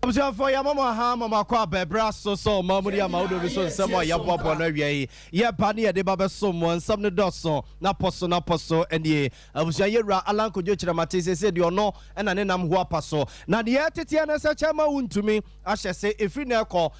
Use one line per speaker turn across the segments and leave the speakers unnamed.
Abusuafoɔ, yɛama mo aha ma mo akɔ abɛbrɛ aso sɛ ɔma mu ne ama wodo bi so nsɛm a yɛboaboa no awia yi. Yɛba ne yɛde ba bɛsom mo. Nsɛm no dɔso na pɔ so na pɔ so nie. Abusua, yɛwura Alan Kodwo Kyerɛmate sɛsɛ deɛ ɔno ɛna ne nam ho apa so na deɛ ɛteteɛ no sɛ kyɛma wontumi ahyɛ sɛ ɛfiri na ɛkɔ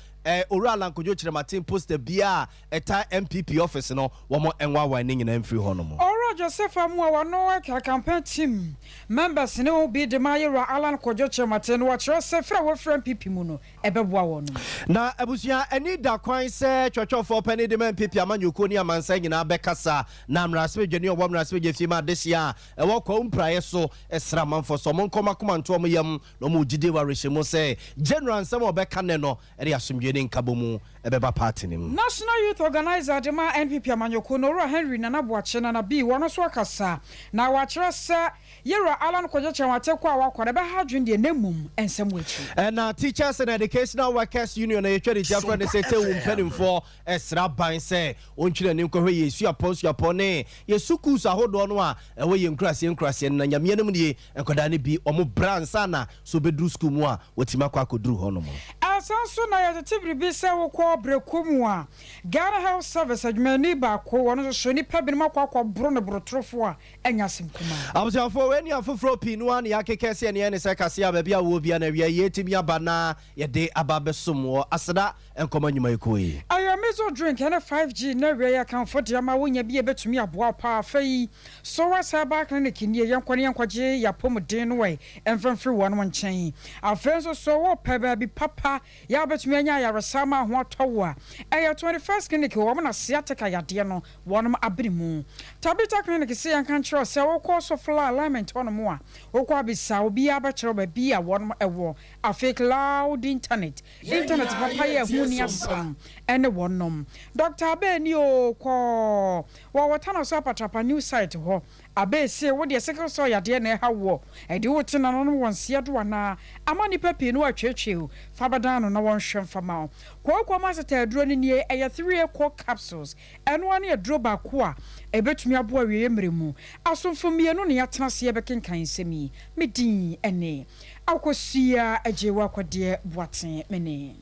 owura Alan Kodwo Kyerɛmaten poster bia a ɛta NPP office no, wɔn nwawan ne nyinaa mfiri hɔ nom.
Ɔwura Joseph Amu a wɔno aka campaign team members ne wo bi de ma yɛwura Alan Kwadwo Kyerɛmaten no, wɔkyerɛ sɛ frɛ a wɔfrɛ NPP mu no ɛbɛboa wɔn no.
Na abusua, ani da kwan sɛ twɛtwɛfoɔ pɛne de ma NPP amanyɔkuo ne amansan nyinaa bɛkasa na mmarahyɛbadwani ɔwɔ mmarahyɛbadwa fie ma adehyia a ɛwɔ Kwawu Mpraeɛ so ɛsra amanfoɔ sɛ ɔmo nkɔm akoma nto ɔmo yam na ɔmo gyidie wɔ awerɛhyɛ mu sɛ general nsɛm a ɔbɛka ne no ɛde asomdwe ne nkabɔ mu ɛbɛba party no mu.
National Youth Organizer de ma NPP amanyɔkuo no, Owura Henry Nana Boakye Nana B, wɔno nso akasa na wɔakyerɛ sɛ yɛwura Alan Kwadwo Kyerɛmate kɔ a wakɔ no ɛbɛha adwene deɛ, na mmom nsɛm wɔ akyiri.
Ɛna Teachers and Educational Workers Union na yɛtwa ne tia frɛ ne sɛ TEWU mpanimfoɔ ɛsra ban sɛ ɔntwi n'ani nkɔhwɛ yɛ suapɔn suapɔn ne yɛ sukuus ahodoɔ no a ɛwɔ yɛ nkuraseɛ nkuraseɛ no, na nyameɛ no mu nie, nkwadaa no bi ɔmo bra nsa na so bɛduru sukuu mu a wɔtumi akɔ akɔduru hɔ nom.
Asan so na yɛtete biribi sɛ wokɔ berɛkɔ mu a Ghana Health Service adwumayɛni baako, wɔno nso so nnipa binom akɔ akɔboro no borotorofoɔ a ɛnya asɛm kumaa.
Abusuafoɔ, wei ne afoforɔ pii no a ne yɛakeka sɛ ɛneɛ ne sɛ kaseɛ a baabi a wɔ bia na awia yɛtumi aba na yɛde aba bɛsom wɔ aseda nkɔma nnwumayɛkuo yi.
Ɛyɛ Miso drink ɛne 5G na awia yɛ kamfo de ama wonya bi a ɛbɛtumi aboa wo paa. Afei so wɔ Herbal Clinic nie, yɛnkɔ ne yɛnkɔgye yɛapɔmuden no ɛ ɛmfɛmfiri wɔnom nkyɛn. Afei nso so wopɛ baabi papa yɛ a wobɛtumi anya ayaresa ma ho atɔ wo a, ɛyɛ 21st Clinic. Wɔn na sciatica yadeɛ no wɔnom abene mu. Tabita Clinic sɛ yɛnka nkyerɛ sɛ wokɔ so fly alignment hɔnom a, wokɔ abisa obiara bɛkyerɛ baabi a wɔnom ɛwɔ. Afei cloud internet, internet papa yɛ ɛho ni asɛm ɛne wɔnom. Dr Abɛni o kɔɔ wɔwɔ tana so Apatrapa new site hɔ. Abɛɛsie wo deɛ, sickle cell yadeɛ na ɛha wɔ ɛde wo te nananom wɔn nseɛ do anaa ama nipa pii no atwetwe o, fa bɛdan no na wɔnhwɛ mfama o. Kooko ma sɛ aduro no nie, ɛyɛ 3 co capsules. Ɛno ara ne aduro baako a ɛbɛtumi aboa awieeɛ mmerɛ mu. Asomfo mmienu ne yɛatena ase yɛbɛkenkan nsɛm yi. Me din ɛne Akosua Agye wɔ Akɔdeɛ Boaten. Me ne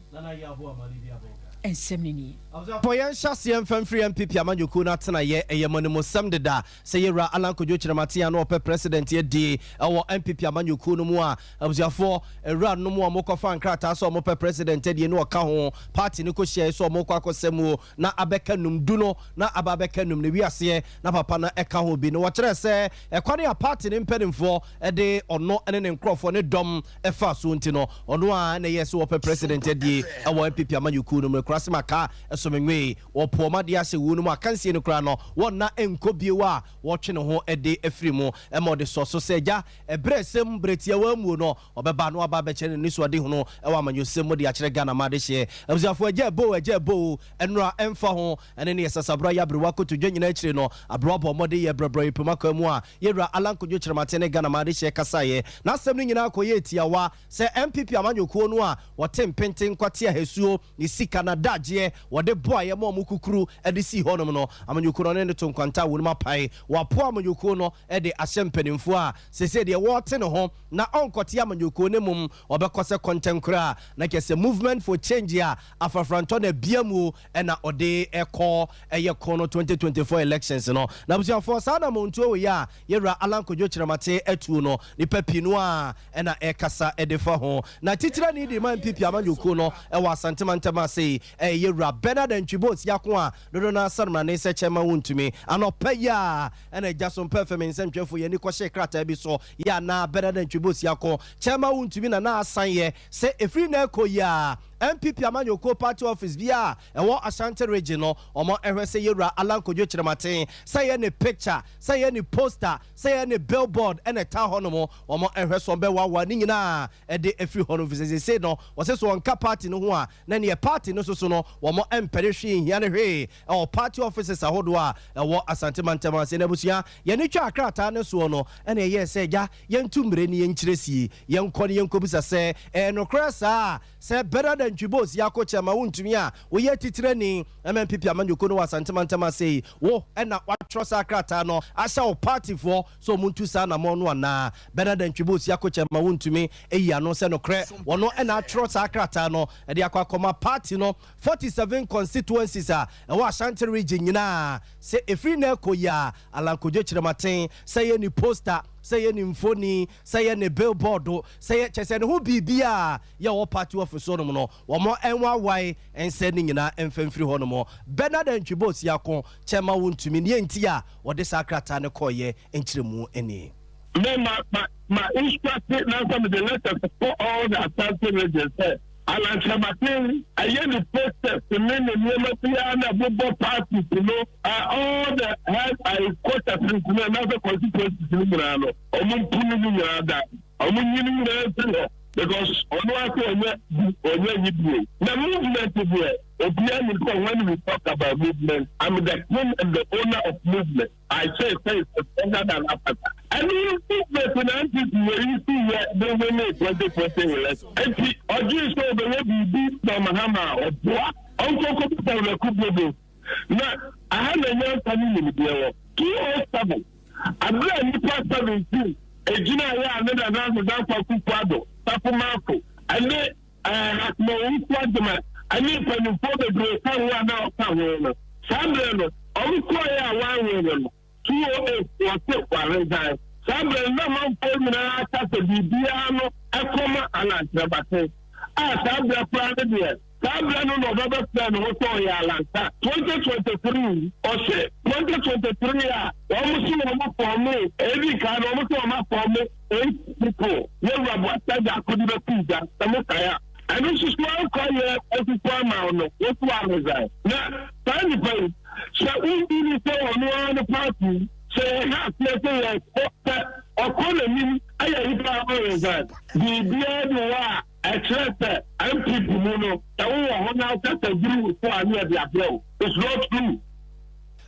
nsɛm no nie.
Abusuafoɔ, yɛnhyɛ aseɛ mfa mfiri NPP amanyɔkuo no atenayɛ. Ɛyɛ mɔnimusɛm deda sɛ yɛwura Alan Kodwo Kyerɛmaten a na ɔpɛ president adie ɛwɔ NPP amanyɔkuo no mu a, abusuafoɔ, awura no mu a ɔmokɔfa nkrataa sɛ ɔmopɛ president adie ne ɔka ho party no kɔhyiae sɛ ɔmokɔ akɔsɛ mu na abɛka num du no na aba abɛka num na wiaseɛ na papa no ɛka ho bi no. Wɔkyerɛ sɛ ɛkwane a party ne mpanimfoɔ ɛde ɔno ne ne nkurɔfoɔ ne dɔm ɛfa so nti no, ɔno a na ɛyɛ sɛ wɔpɛ president adie ɛwɔ NPP amanyɔkuo no mu kurase maka ɛsɔmɛnwee wɔpo ɔma de ahyɛ wuo no mu akansie no koraa no, wɔnna nkɔ bio a wɔtwe ne ho de afiri mu ɛma ɔde sɔ so sɛ agya ɛberɛ sɛm berɛ tiawa muo no, ɔbɛba no aba abɛkyerɛ ne nisoade hono ɛwɔ amanyɔsɛm mu de akyerɛ Ghana ma adehyeɛ. Abusuafoɔ, agya ɛbo, agya ɛbo, ɛnora ɛmfa ho ɛne ne yɛsasabra yɛ aberewa kotodwe nyinaa akyire no, aberewa bɔ mmɔden yɛ brɛbrɛ yɛpem akwan mu a yɛwura Alan Kodwo Kyerɛmaten ne Ghana ma adehyeɛ kasaeɛ n'asɛm no nyinaa kɔyɛ tiawa sɛ NPP amanyɔkuo no a wɔte mpenten nkwate ahasuo ne sika na dagyeɛ wɔde boayɛ ma ɔmo kukuru de sii hɔnom no, amanyɔkuo no ne ne to nkwanta a wɔnom apae wɔapo amanyɔkuo no de ahyɛ mpanimfoɔ a sese deɛ wɔte ne ho na ɔnkɔte amanyɔkuo ne mom ɔbɛkɔ sɛ kɔntɛnkora a na kyɛ sɛ Movement for Change a afrafrantɔ na bia mu ɛna ɔde ɛkɔ ɛyɛ kɔ no 2024 elections no. Na abusuafoɔ, saa na montuo wɔ yi a yɛwura Alan Kodwo Kyerɛmate atuo no, nipa pii no a ɛna ɛkasa ɛde fa ho na titire de ma NPP amanyɔkuo no ɛwɔ Asantema ntɛm ase yi, ɛyɛ yɛwura Bernard Antwibo Osiako a dodo no asanomane sɛ kyɛma wontumi. Anɔpa yi a ɛna agya so mpɛ fɛm nsɛmtwerɛfoɔ yɛni kɔhyɛ krataa bi so yɛ anaa Bernard Antwibo Osiako kyɛma wontumi na na asan yɛ sɛ ɛfiri na ɛkɔ yi a NPP amanyɔkuo party office bi a ɛwɔ Ashanti Region no, ɔmo ɛhwɛ sɛ yɛwura Alan Kodwo Kyerɛmaten, sɛ yɛ ne picture, sɛ yɛ ne poster, sɛ yɛ ne billboard ɛna ɛta hɔ nom, ɔmo ɛhwɛ so ɔmbɛwawa ne nyinaa ɛde ɛfiri hɔ no, fi sɛ sese no wɔsɛ so wɔnka party no ho a na neɛ party no soso no wɔn mpɛre hwee nhia ne hwee ɛwɔ party offices ahodoɔ a ɛwɔ Asante mantam ase. Na abusua, yɛne twa akrataa no soɔ no, ɛna ɛyɛ sɛ gya yɛntu mmire ne yɛnkyerɛ sie, yɛnkɔ ne yɛnkɔbisa sɛ ɛyɛ nokorɛ saa sɛ Bernard. Antwi Bose Yako Kyɛma wontumi a woyɛ titirani ma NPP amanyɔkuo no wɔ Asante mantam ase yi, wo na woatwerɛ saa krataa no ahyɛ wo partyfoɔ sɛ wɔn ntu saa anamɔn no anaa? Bernard Antwi Bose Yako Kyɛma wontumi ayi ano sɛ nokorɛ wɔno na atwerɛ saa krataa no de akɔ akɔma party no 47 constituencies a ɛwɔ Ashanti region nyinaa sɛ ɛfiri nnɛ rekɔ yi a Allan Kojo Kyerematen sɛ yɛ ne poster, sɛ yɛ ne mfoni, sɛ yɛ ne billboard, sɛ yɛ kyerɛ sɛ ne ho biribiara yɛ ɔwɔ party office hɔnom no wɔn nwawae nsɛ ne nyinaa mfa mfiri hɔnom. Bernard Antwi Bosiako, Chairman Wontumi, nea nti a wɔde saa krataa no kɔeɛ nkyerɛmu nie.
Me ma ma ma instruct na nsa mede letters kɔ all the Ashanti region sɛ Alan Kyerematen ɛyɛ ne posters ne ne nneɛma biara na ɛbobɔ parties no all the head quotas no anaasɛ constituencies no nyinaa no wɔn mpu no nyinaa da wɔn nyi no nyinaa mfiri hɔ because ɔno ase ɔnyɛ ɔnyɛ nyi bio na movement deɛ obiara nim sɛ when we talk about movement, I'm the king and the owner of movement. I say say it's stronger than Africa. Ɛno movement na NPP wɔ yi si yɛ de win 2020 election. Eti ɔgye sɛ ɔbɛyɛ biribi na Mahama a ɔboa ɔnkɔkɔ bisa Werɛko Bobo na aha na nyansa ne nimdeɛ wɔ. 207 abere a nipa 17 egyina yɛ a ne Nana Addo Dankwa Akufo-Addo, Safo Maafo ɛne Hasma Owusu Agyemang ɛne mpanimfoɔ bebree ka ho a na ɔka ho no, saa berɛ no ɔmo kɔɔeɛ a wɔanwe no, 208 wɔse waresign. Saa berɛ no na amanfoɔ nyinaa ka sɛ biribiara no ɛkɔma Alan Kyerematen a saa berɛ koraa no deɛ saa berɛ no na ɔbɛbɛfrɛ ne ho sɛ ɔyɛ Alanka. 2023 ɔse 2023 a wɔn so wɔn form edi kan no, wɔn so wɔn aform eight people yɛwura Buasa Gyako de bɛtu gya sɛ mo kae a ɛno nso so ankɔ yɛ nso ama no woso aresign. Na saa nipa yi sɛ wodi ni sɛ ɔno ara ne party sɛ yɛha aseɛ sɛ yɛkɔ sɛ ɔkɔ n'anim ayɛ nipa a ɔresign biribiara de wɔ a ɛkyerɛ sɛ NPP mu no sɛ wowɔ hɔ na wokasa duru wo so a ne yɛde abrɛ wo. It's not true.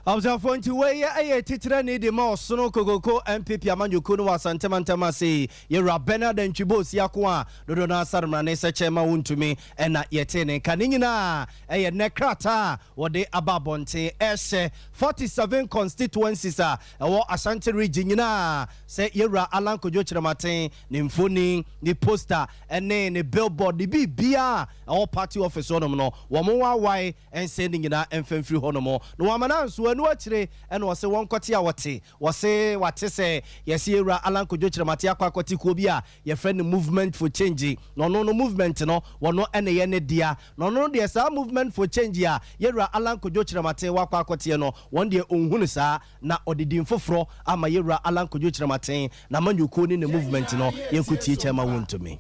Abusuafoɔ, nti wei yɛ titirani de ma ɔsono kokoko NPP amanyɔkuo no wɔ Asante mantam ase yi, yɛwura Bernard Antwi Bosiako a dodoɔ no ara saremrane sɛ kyɛn ma wontumi ɛna yɛtee ne nka. Ne nyinaa ɛyɛ nnɛ krataa a wɔde aba abɔnten ɛhyɛ 47 constituencies a ɛwɔ Ashanti Region nyinaa sɛ yɛwura Allan Kojo Kyerematen ne mfoni, ne poster ne ne billboard ne biribiara a ɛwɔ party office hɔnom no wɔn wawae nsɛn ne nyinaa mfa mfiri hɔnom na wɔama no anso. Ɛno akyire ɛna ɔse wɔnkɔte a wɔte wɔse wate sɛ yɛse yɛwura Allan Kojo Kyerematen akɔ akɔte kuo bi a yɛfrɛ no Movement for Change na ɔno no movement no wɔno ɛna yɛ ne dea na ɔno no deɛ saa Movement for Change a yɛwura Allan Kojo Kyerematen wakɔ akɔteɛ no wɔn deɛ ɔnhu no saa na ɔde din foforɔ ama yɛwura Allan Kojo Kyerematen na amanyɔkuo ne ne movement no. Yɛnkɔ tie Chairman Wontumi.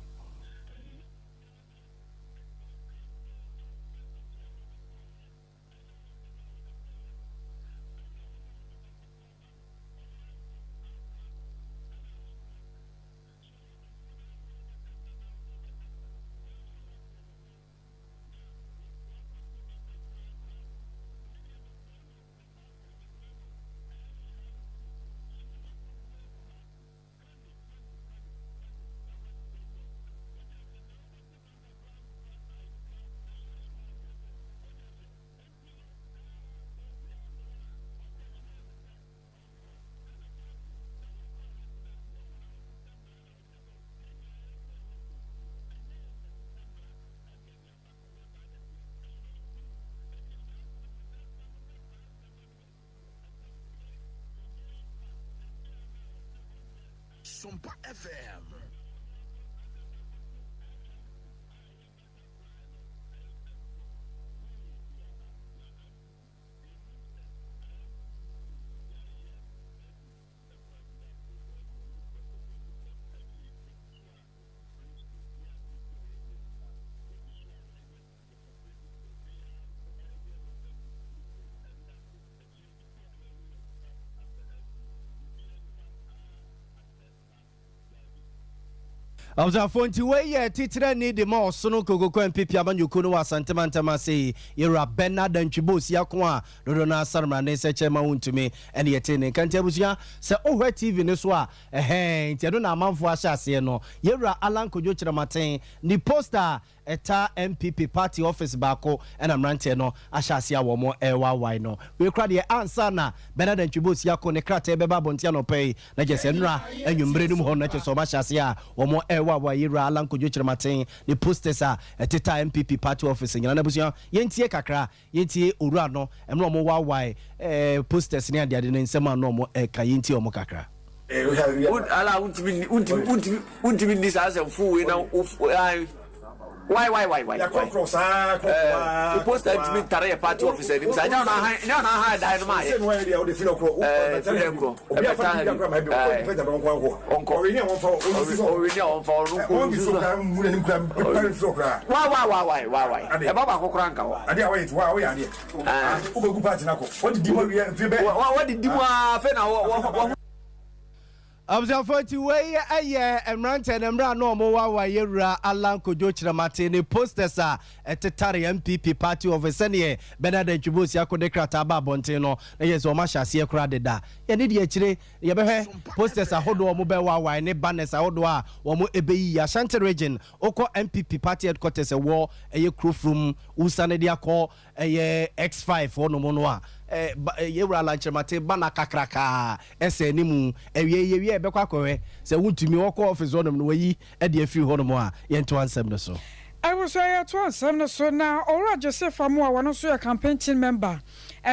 Sompa FM.
Abusuafoɔ nti wei yɛ titenani de ma ɔsono Nkokoko NPP amanyɔkuo no wɔ Asante mantam ase yi, Yɛwura Bernard Antwi Bosia ko a dodoɔ no ara sane mmrane sɛ kyɛrema wontumi ɛne yɛtee ne nka. Nti abusua sɛ wohwɛ TV no so a ɛhɛɛ nti ɛno na amanfoɔ ahyɛ aseɛ no. Yɛwura Allan Kojo Kyerematen ne poster a ɛta NPP party office baako na mmeranteɛ no ahyɛ aseɛ a wɔn rewawae no. Wei koraa deɛ ansa na Bernard Antwi Bosia ko ne krataa yi bɛba abɔnten anɔpa yi na kyerɛ sɛ nnora anwummere no mu hɔ no na kyerɛ sɛ wɔn ahyɛ aseɛ a wɔn rewawae Yɛwura Allan Kojo Kyerematen ne posters a ɛteta NPP party office nyinaa. Na abusua yɛntie kakra, yɛntie owura no mmerɛ wɔn wawae posters ne adeade no nsɛm a na wɔn reka, yɛntie wɔn kakra.
Ala wontumi wontumi wontumi wontumi nni saa asɛmfo wei na wo why why why why
why saa
ɛɛ poster ntumi ntare yɛ party office anim saa nyɛ ɔna ahan nyɛ ɔna ahan dan no ma yɛ ɛɛ fi dɛ nkorɔ ɛbɛta ha bi ɛɛ ɔnkɔ ɔwini a wɔnfa ɔno nko nso so why why why why why why ɛba baako koraa nka hɔ
adeɛ a wɔyɛ ti wa wɔyɛ adeɛ wobɛgu party no akɔ wɔdidi mu awie mfe bɛ
wɔdidi mu aa afei na wɔ wɔ wɔ.
Abusuafoɔ nti wei yɛ mmeranteɛ no mmerɛ a na wɔn wawa yɛwura Allan Kojo Kyerematen ne posters a ɛtetare NPP party office sɛdeɛ Bernard Antwi Bosia de krataa ba abɔnten no na yɛ sɛ wɔn ahyɛ aseɛ koraa deda. Yɛne deɛ akyire yɛbɛhwɛ posters ahodoɔ a wɔn bɛwawae ne banners ahodoɔ a wɔn ɛbɛyiyi. Ashanti region wokɔ NPP party headquarters ɛwɔ ɛyɛ Kurofrom wosane de akɔ ɛyɛ X5 hɔnom no a, yɛwura Allan Kyerematen banner kakrakaa ɛsɛn ne mu. Awiei yɛwie a yɛbɛkɔ akɔhwɛ sɛ wontumi wɔkɔ office hɔnom no wɔayi de afiri hɔnom a, yɛntoa nsɛm no so.
Abusua yɛtoa nsɛm no so na Owura Joseph Amoah ɔno nso yɛ campaign team member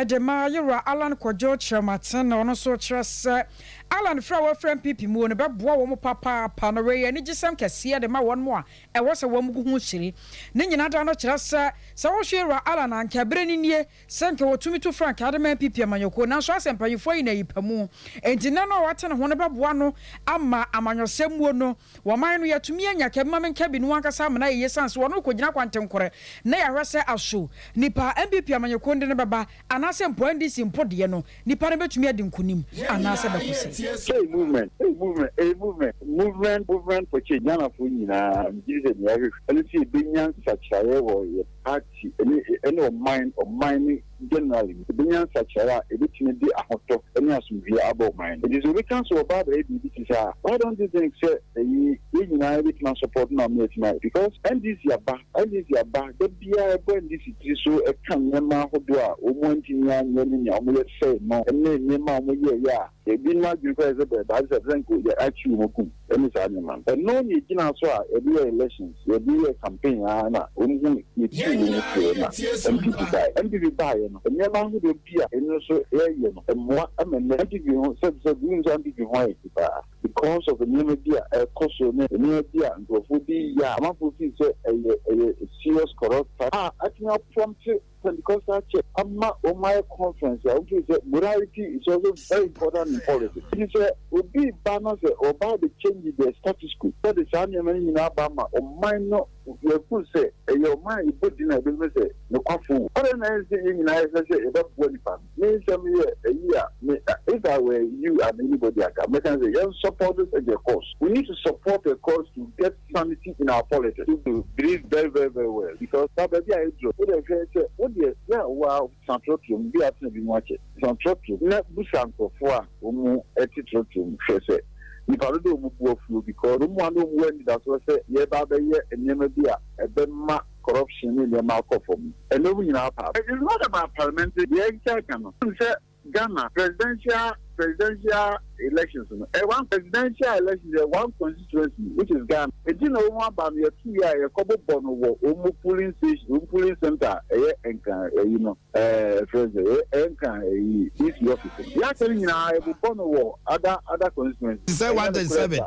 de ma Yewura Allan Kwadwo Kyerematen na ɔno nso kyerɛ sɛ Allan frɛ a wafiri NPP muo no bɛboa wɔn papaapa na wei yɛ anigyesɛm kɛseɛ de ma wɔn a ɛwɔ sɛ wɔn gu ho hyire. Ne nyinaa da no kyerɛ sɛ sɛ wohwɛ Yewura Allan a anka berɛ no nie sɛ anka wɔtumi tu frankaa de ma NPP amanyɔkuo nanso asɛ mpanyinfoɔ ayi no ayi pa mu enti nna no a wate ne ho no bɛboa no ama amanyɔsɛm muo no wɔ man no yɛatumi anya ka bi ma menka bi no ankasa amena ayɛ yie sane sɛ wɔno rekɔgyina kwantenkorɛ na yɛahwɛ sɛ aso nipa a NPP amanyɔkuo no de no bɛba anaasɛ mpo NDC mpo deɛ no nipa no bɛtumi adi nkonim anaasɛ bɛkɔ sɛ.
Ei movement, ei movement, ei movement, movement, movement for change Ghanafoɔ nyinaa megye di sɛ nea yɛhwehwɛ ɛne sɛ yɛbɛnya nsakyeraeɛ wɔ yɛ party ɛne ɛne ɔman ɔman no generally no yɛbɛnya nsakyeraeɛ a ɛbɛtumi de ahotɔ ne asomdwoeɛ aba ɔman no. Nti sɛ obi ka sɛ ɔba abɛyɛ biribi te saa a, why don't you think sɛ ɛyi yɛn nyinaa yɛbɛtumi asupport no ama yɛatumi ayɛ because NDC aba, NDC aba, da biara ɛbɔ NDC tiri so ɛka nneɛma ahodoɔ a wɔn antumi anyɛ ne nea wɔyɛ sɛe no ne nneɛma a wɔyɛeɛ a ebinom adwene koraa yɛ sɛ bɛɛ baade sɛ ɛsɛ nka yɛ akyi wɔn akum ne saa nneɛma no. Ɛno na ɛgyina so a yɛde yɛ elections, yɛde yɛ campaign ara na wɔn hu yɛtuu wɔn firi hɔ na NPP baeɛ. NPP baeɛ no, nneɛma ahodoɔ bi a ɛno nso yɛyɛ no, ɛmmoa ma nnɛ NPP ho sɛbsɛb, wonim sɛ NPP ho ayɛ fi paa because of nneɛma bi a ɛrekɔ so ne nneɛma bi a nkurɔfoɔ bi reyɛ a amanfoɔ feel sɛ ɛyɛ ɛyɛ serious corrupt a atumi aprɔmte Pentecostal church ama wɔn ayɛ conference a wɔn feel sɛ morality is also very important in politics. Nti sɛ obi ba na sɛ ɔba abɛ change the status quo sɛ de saa nneɛma no nyinaa ba ama ɔman no yɛhu sɛ ɛyɛ ɔman a yɛbɔ din a yɛbɛhu sɛ nokwafo wɔ. Adɛn na ɛnsɛ sɛ yɛn nyinaa yɛhwɛ sɛ yɛbɛboa nipa no? Me nsɛm yɛ ayi a me if I were you and anybody anka mɛka sɛ yɛn support such a cause. We need to support a cause to get sanity in our politics to believe very very very well because na baabi a yɛduru wo deɛ hwɛ sɛ wo deɛ yɛ a wo a san trɔtrɔ mu bi a atena bi mu akyɛ san trɔtrɔ mu na busa nkurɔfoɔ a wɔn te trɔtrɔ mu hwɛ sɛ nipa dodoɔ wɔn bu afuo because wɔn a na wɔn wɔ anidasoɔ sɛ yɛreba abɛyɛ nneɛma bi a ɛbɛma corruption ne nneɛma akɔ fam ɛnna wɔn nyinaa pa. It is not about parliamentary deɛ ɛkyɛ ka no sɛ Ghana presidential presidential elections no ɛ one presidential elections ɛ one constituency which is Ghana eti na wɔn aba no yɛtu yɛ a yɛkɔ bobɔ no wɔ wɔn polling station wɔn polling center ɛyɛ Nkran ɛyi no ɛɛ fɛn sɛ ɛyɛ Nkran ɛyi EC office no yɛ aka no nyinaa yɛbobɔ no wɔ other other constituency.
Sɛ 137.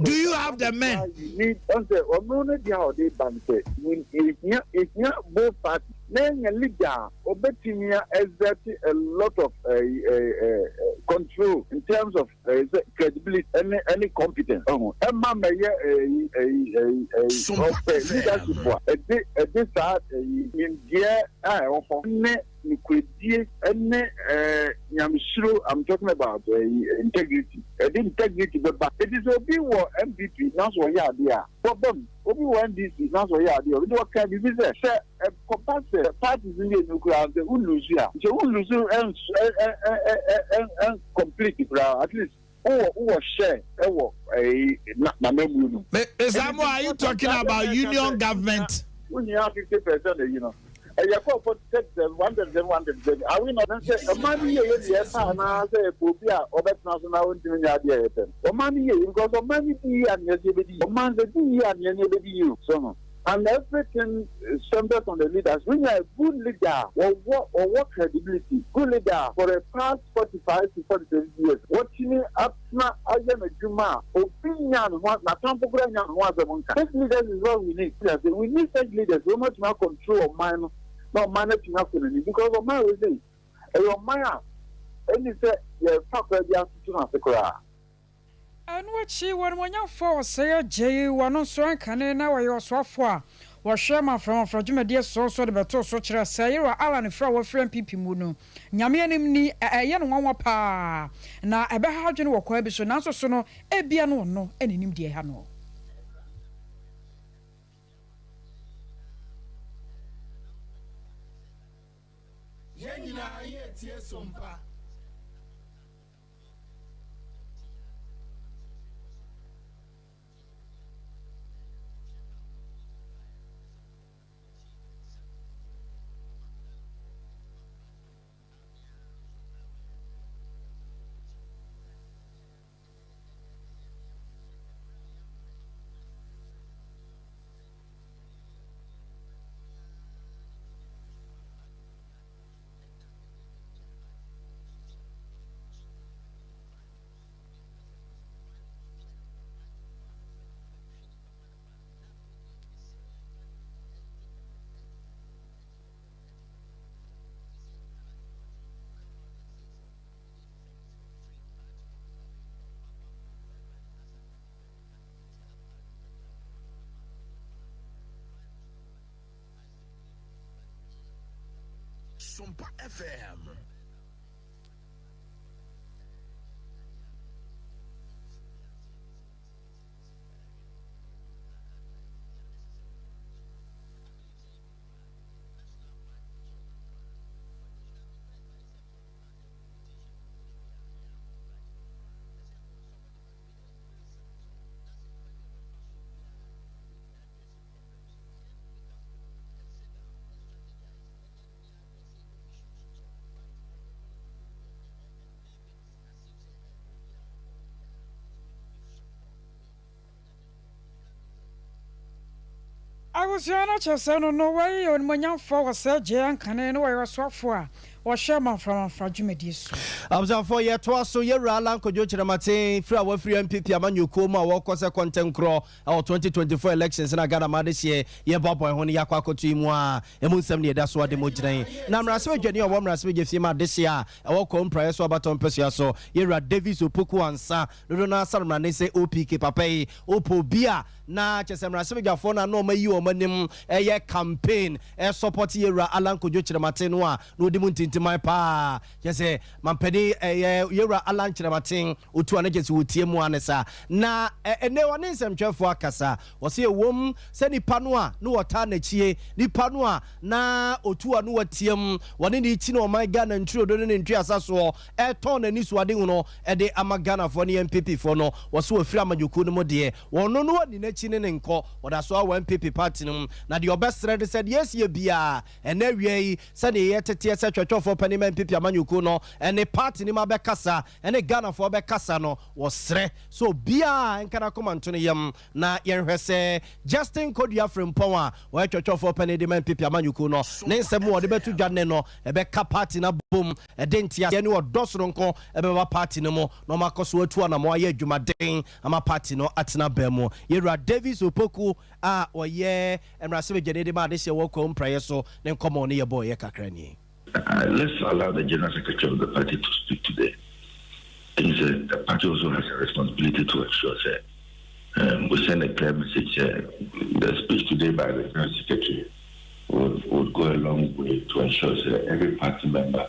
Do you have the men?
You need ɔn sɛ ɔno ne deɛ a ɔde ba no sɛ yɛhia yɛhia both parties na yɛnya leader a ɔbɛtumi a exert a lot of uh, uh, uh, control in terms of sɛ credibility ɛne ɛne competence ɔho ɛma mɛyɛ ɛyi ɛyi ɛyi ɛyi ɔpɛ leadership a ɛde ɛde saa ɛyi nimdeɛ a ɛwɔ hɔ ne nokoredie ne nyamesuro, I'm talking about integrity. Ɛde integrity bɛba. Enti sɛ obi wɔ NPP na sɛ ɔyɛ adeɛ a, wɔba mu. Obi wɔ NDC na sɛ ɔyɛ adeɛ a, nti wɔkaa biribi sɛ, sɛ ɛkɔba sɛ parties no mmienu koraa sɛ wo lose a, sɛ wo lose ɛn complete koraa, at least wowɔ wowɔ share ɛwɔ ɛyi na n'amammuo no mu.
Mr. Amoah, are you talking about union government?
Wohia 50% ayi no. Ɛyɛ kɔ for 37, 137, 137. Are we not? Sɛ ɔman no yie yɛ deɛ ɛpɛ anaa sɛ ɛpɛ obi a ɔbɛtena so na ɔntumi nyɛ adeɛ a yɛpɛ no. Ɔman no yie because ɔman no di yie a neɛ sɛ yɛbɛdi yie. Ɔman sɛ di yie a neɛ ne yɛbɛdi yie o. So no. And everything centers on the leaders. Wonya a good leader a wɔwɔ wɔwɔ credibility, good leader a for the past 45 to 47 years wɔtumi atena ayɛ n'adwuma a obi nyaa ne ho n'atamfo koraa nyaa ne ho asɛm nka. Such leaders is what we need. We need such leaders wɔn atumi acontrol ɔman no na ɔman no atumi akɔ n'anim because ɔman wei sei ɛyɛ ɔman a ɛni sɛ yɛfa koraa bi atoto no ase koraa.
Ɛno akyi, Onimuonyamfoɔ Osei Adjei, ɔno nso ankane na ɔyɛ ɔsoafoɔ a wɔhwɛ maframafra dwumadie soɔ nso de bɛtoo so kyerɛɛ sɛ Yerah Allan firi a wafiri NPP mu no, Nyame anim ni, ɛyɛ no nwanwa pa ara na ɛbɛha adwene wɔ kwan bi so, nanso so no ebia na ɔno na ɛnim deɛ ɛha noɔ.
Yɛn nyinaa yɛretie Sompa. Sompa FM.
Abusua no kyerɛ sɛ no no wɔyɛ onimuonyamfoɔ wɔ sɛ Gyee Ankane ne wɔyɛ ɔsoafoɔ a wɔhwɛ manframamfra dwumadie so.
Abusuafoɔ yɛtoa so, Yɛwura Allan Kojo Kyerematen firi a wafiri NPP amanyɔkuo mu a wɔkɔ sɛ kɔntɛnkorɔ Ɛwɔ 2024 elections no a Ghana man adehyeɛ yɛboaboa yɛn ho no yɛakɔ akɔto yi mu a, ɛmu nsɛm ne yɛda so ade mu gyina yi. Na mmarahyɛbadwani a ɔwɔ mmarahyɛbadwa fie ma adehyeɛ a ɛwɔ Kwawu Mpraeɛ so abatoɔ mpɛsoa so, Yɛwura Davies Opoku Ansah, dodoɔ no ara sane mmrane sɛ OPK papa yi, wopɛ obi a na kyerɛ sɛ mmarahyɛbadwafoɔ no a na wɔayi wɔn anim ɛyɛ campaign ɛsɔpɔte Yɛwura Allan Kojo Kyerematen no a na ɔdi mu ntintiman paa, kyerɛ sɛ mampanin ɛyɛ Yɛwura Allan Kyerematen. Otu a na kyerɛ sɛ wɔtie mu ara ne saa. Na ɛnnɛ ɔne nsɛmtwerɛfoɔ akasa. Ɔse ɛwom sɛ nipa no a na wɔtaa n'akyie, nipa no a na ɔtu a na wateam, wɔne no rekyi no ɔman Ghana ntwirodo ne ne ntweasa soɔ, ɛretɔn n'anisoadehunu de ama Ghanafoɔ ne NPP foɔ no, wɔse wafiri amanyɔkuo no mu deɛ, wɔno no anni n'akyi ne ne nkɔ, wɔda so ara wɔ NPP party no mu. Na deɛ ɔbɛsrɛ ne sɛ deɛ ɛsie biara, ɛnnɛ awia yi, sɛdeɛ yɛteteɛ sɛ twɛtwɛfoɔ panin ma NPP amanyɔkuo no ne party no mu abɛkasa, ɛne Ghanafoɔ bɛkasa no, wɔsrɛ sɛ obiara nka n'akoma nto ne yam na yɛnhwɛ sɛ Justin Kodua Frimpong a ɔyɛ twɔtwɔfoɔ panin de ma NPP amanyɔkuo no, ne nsɛm a ɔde bɛto dwa nnɛ no, ɛbɛka party no abom, ɛde nteaseɛ ne ɔdɔ sononko bɛba party no mu na wɔakɔ so atu anamɔn ayɛ adwumaden ama party no atena abɛn mu. Yɛwura Davies Opoku a ɔyɛ mmarahyɛbadwani de ma adehyeɛ wɔ Kwawu Mpraeɛ so ne nkɔmmɔ ne yɛbɔeɛ kakra nie.
Let's allow the general secretary of the party to speak today. I think sɛ the party also has a responsibility to ensure sɛ um, we send a clear message sɛ the speech today by the general secretary would, would go a long way to ensure sɛ every party member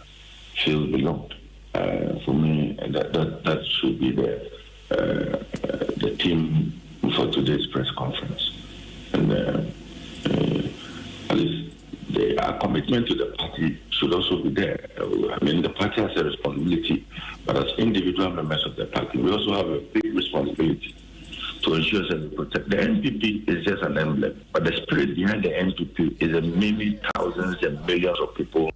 feels belonged. Uh, for me, that, that, that should be the. uh, the team for today's press conference. And uh, uh, at least the, our commitment to the party should also be there. I mean, the party has a responsibility, but as individual members of the party, we also have a big responsibility to ensure that we protect. The NPP is just an emblem, but the spirit behind the NPP is the many thousands and millions of people.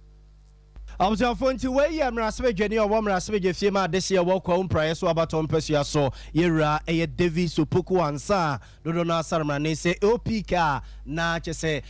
Abusuafoɔ nti wei yɛ mmarahyɛbadwani a ɔwɔ mmarahyɛbadwa fie ma adehyeɛ wɔ Kwawu Mpraeɛ so abatoɔ mpasua so yɛwura ɛyɛ Davis Opoku Ansah a dodoɔ no asaremrane sɛ OPK a na kyɛ sɛ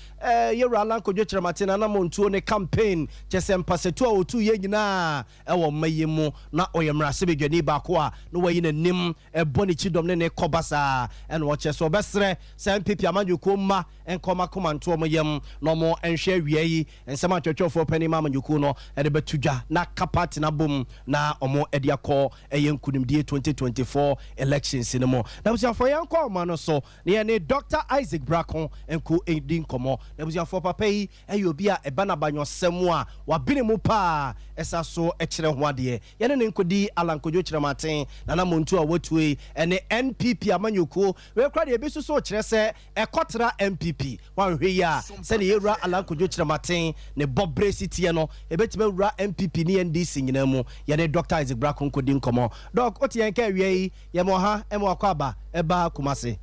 yɛwura Alan Kwadwo Kyerematen anamontuo ne campaign kyɛ sɛ mpasatu a ɔtu yɛ nyinaa ɛwɔ mma yi mu na ɔyɛ mmarahyɛbadwani baako a na wayi n'anim ɛbɔ ne kyidɔm ne ne kɔba saa ɛna ɔkyɛ sɛ ɔbɛsrɛ sɛ NPP amanyɔkuo mma nkɔma komanto ɔmo yam na ɔmo nhwɛ awia yi nsɛm atwɛtwɛfoɔ panin ma amanyɔkuo no ɛde bɛto dwa na kapa tena bom na ɔmo ɛde akɔ ɛyɛ nkunimdie 2024 elections no mu. Na abusuafoɔ, yɛnkɔ ɔma no so na yɛne Dr Isaac Brako nko ɛdi nkɔmmɔ. Na abusuafoɔ, papa yi ɛyɛ obi a ɛba n'abanyɔsɛm a wabene mu paa, ɛsa so ɛkyerɛ ho adeɛ. Yɛne ne nkɔdi Alan Kwadwo Kyerɛmaten Nana Montu a watue ɛne NPP amanyɔkuo wei kora deɛ ebi soso kyerɛ sɛ ɛkɔtera NPP wanhwɛ yi a, sɛne yɛwura Alan Kwadwo Kyerɛmaten ne bɔberɛ si teɛ no, ɛbɛtumi awura NPP ne NDC nyinaa mu. Yɛne Dr Isaac Brako nkɔdi nkɔmmɔ. Doc, wote yɛn ka awia yi, yɛma ɔha ɛma wakɔ aba ɛba Kumase.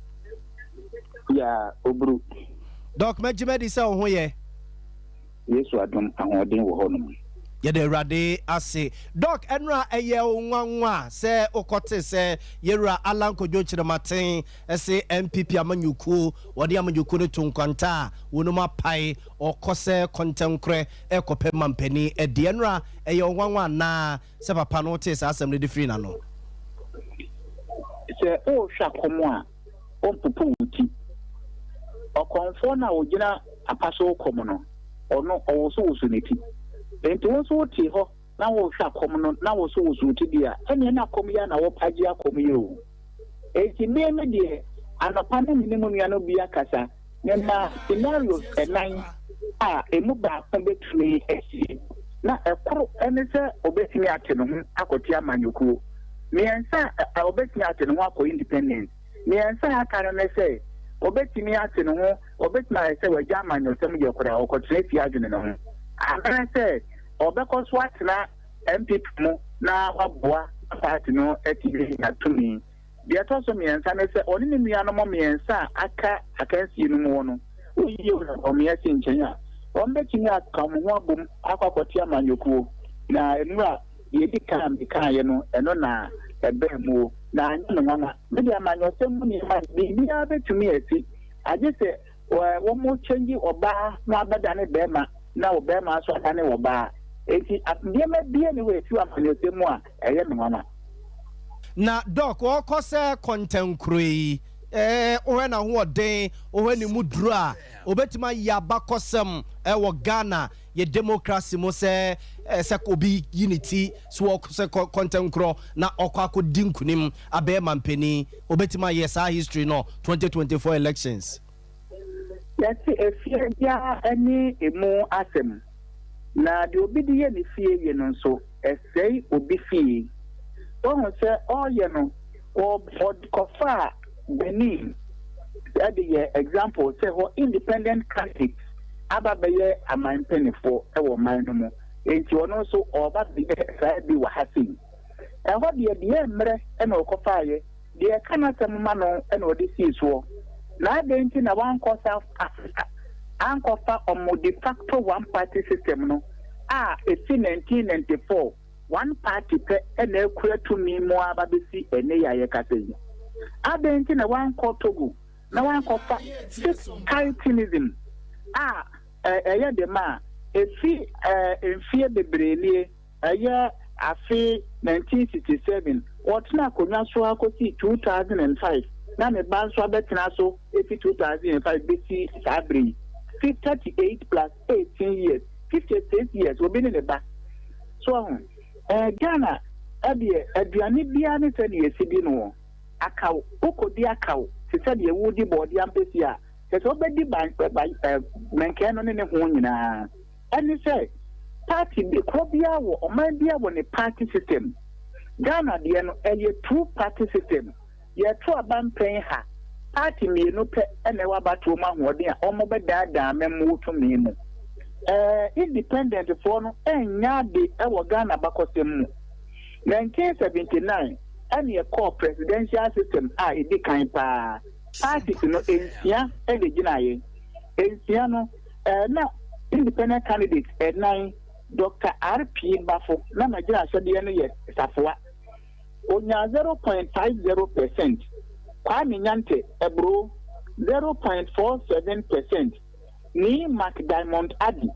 Ya oburu.
Doc, mɛgye madi sɛ wo ho yɛ.
Yesu adom, ahoɔden wɔ hɔnom.
Yɛde Awurade ase. Doc, ɛnora ɛyɛ wo nwanwa sɛ wokɔte sɛ yɛwura Alan Kwadwo Kyerɛmaten ɛsɛ NPP amanyɔkuo, wɔde amanyɔkuo no to nkwanta a wɔnom apae, ɔkɔ sɛ kɔntɛnkorɛ ɛkɔpɛ mampani ɛdi. Ɛnora ɛyɛ wo nwanwa anaa sɛ papa no wotee saa asɛm no de firi n'ano?
Sɛ wohwɛ akɔm a ɔmpopo wo ti, ɔkɔmfoɔ no a ogyina apa so kɔm no, ɔno ɔwosowoso ne ti. Nti wo nso wote hɔ na wohwɛ akɔm no na wosowoso wo ti deɛ a, ɛneɛ na akɔm yi a na wɔpagye akɔm yi o. Enti mmea no deɛ, anɔpa no me ne mu nua no bi akasa ne ma scenarios ɛnan a emu baako bɛtumi asie. Na ɛkoro ne sɛ obɛtumi ate ne ho akɔte amanyɔkuo mmiɛnsa a, obɛtumi ate ne ho akɔ independence. Mmiɛnsa a aka no ne sɛ obɛtumi ate ne ho, obɛtumi ayɛ sɛ wagya amanyɔsɛm yɛ koraa, ɔkɔtena fie adwene ne ho, anaasɛ ɔbɛkɔ so atena NPP mu na waboa party no atumi anya tumi. Deɛ ɛtɔ so mmiɛnsa ne sɛ ɔne ne nuanom mmiɛnsa a aka akansie no mu wɔ no, woyie ɔmeɛ si nkyɛn a, wɔn bɛtumi aka wɔn ho abom akɔ akɔte amanyɔkuo. Na nnura deɛ ɛdi kan a mekaeɛ no, ɛno na ɛbɛn mu o, na anyɛ me nwanwa. Mede amanyɔsɛm mu nneɛma biribiara bɛtumi asi, agye sɛ wɔn kyɛngye ɔbaa na abɛdane bɛrima na ɔbɛrima nso adane ɔbaa. Eti nneɛma bia ne hɔ esi wɔ amanyɔsɛm mu a ɛyɛ me nwanwa.
Na Doc, wɔkɔ sɛ kɔntɛnkoro yi, wohwɛ n'ahoɔden, wohwɛ ne mu duro a, obɛtumi ayɛ abakɔsɛm ɛwɔ Ghana yɛ democracy mu sɛ obi yi ne ti so wɔ sɛ kɔntɛnkorɔ na ɔkɔ akɔdi nkunim abɛyɛ mampanin? Obɛtumi ayɛ saa history no 2024 elections?
Yɛte efie biara ne emu asɛm, na deɛ obi de yɛ ne fie yɛ no nso ɛsɛe obi fie. Wɔhu sɛ ɔreyɛ no, ɔkɔfa Benin ɛde yɛ example sɛ hɔ independent candidates aba bɛyɛ aman mpanimfoɔ ɛwɔ ɔman no mu, nti ɔno nso ɔreba bɛyɛ saa bi wɔ ha sei. Ɛhɔ deɛ mmerɛ ɛna ɔkɔfaayɛ deɛ ɛka n'asɛm ma no ɛna ɔde sii soɔ. Na adɛn nti na wankɔ South Africa ankɔfa ɔmo de facto one party system no a efi 1994 one party pɛ ɛna ekura tumi mu aba bɛsi ɛne yɛ a yɛkasa yi? Adɛn nti na wankɔ Togo na wankɔfa six titanism a ɛyɛ dem a efi mfie bebree nie, ɛyɛ afe 1967 wɔtena akonnwa so akɔsi 2005, na ne ba nso abɛtena so efi 2005 bɛsi saa bere yi, 38 plus 18 years, 56 years, obi ne ne ba so ɔho. Ghana ɛdeɛ, aduane biara ne sɛ deɛ esi di no wɔ akaw, wokɔdi akaw te sɛ deɛ wodi bɔɔde ampesi a, kyɛ sɛ wobɛdi ban ba mɛnkɛn no ne ne ho nyinaa. Ɛne sɛ party bi kuro biara wɔ ɔman biara wɔ ne party system. Ghana deɛ no, ɛyɛ two party system. Yɛto aba mpɛn ha, party mmienu pɛ na ɛwɔ abatoɔ mu ahoɔden a wɔbɛdaadaa amammuo tumi mu. Ɛɛ independent foɔ no nnya ade wɔ Ghana abakɔsɛm mu. 1979 ɛna yɛkɔɔ presidential system a ɛdi kan paa. Parties no nsia na ɛgyinaeɛ. Nsia no, ɛɛ na independent candidates ɛnan, Doctor RP Bafo na n'agyinahyɛdeɛ no yɛ Safoa. Ɔnyaa 0.50 percent. Kwame Nyante, Ɛbro, 0.47 percent. Nii Mark Diamond Addy,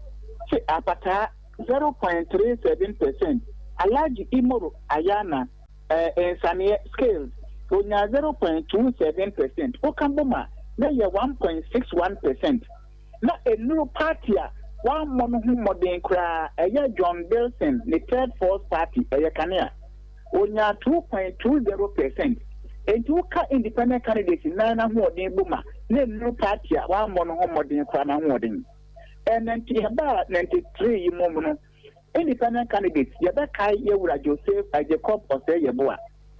se Apataa, 0.37 percent. Alhaji Imoro Ayana, eh, Nsaneɛ, Scales, ɔnyaa 0.27 percent. Woka bom a, na ɛyɛ 1.61 percent. Na nnuru party a wammɔ no ho mmɔden koraa, ɛyɛ John Bilson ne Third Force Party, ɛyɛ kanea. Onyaa 2.20 percent. Enti woka independent candidates nnan no ahoɔden bom a, na nnuru party a wammɔ no ho mmɔden koraa no ahoɔden. Ɛnɛ nti yɛbaa 93 yi mu no, Independent candidates, yɛbɛkae Yɛwura Joseph Jacob Osei Yeboah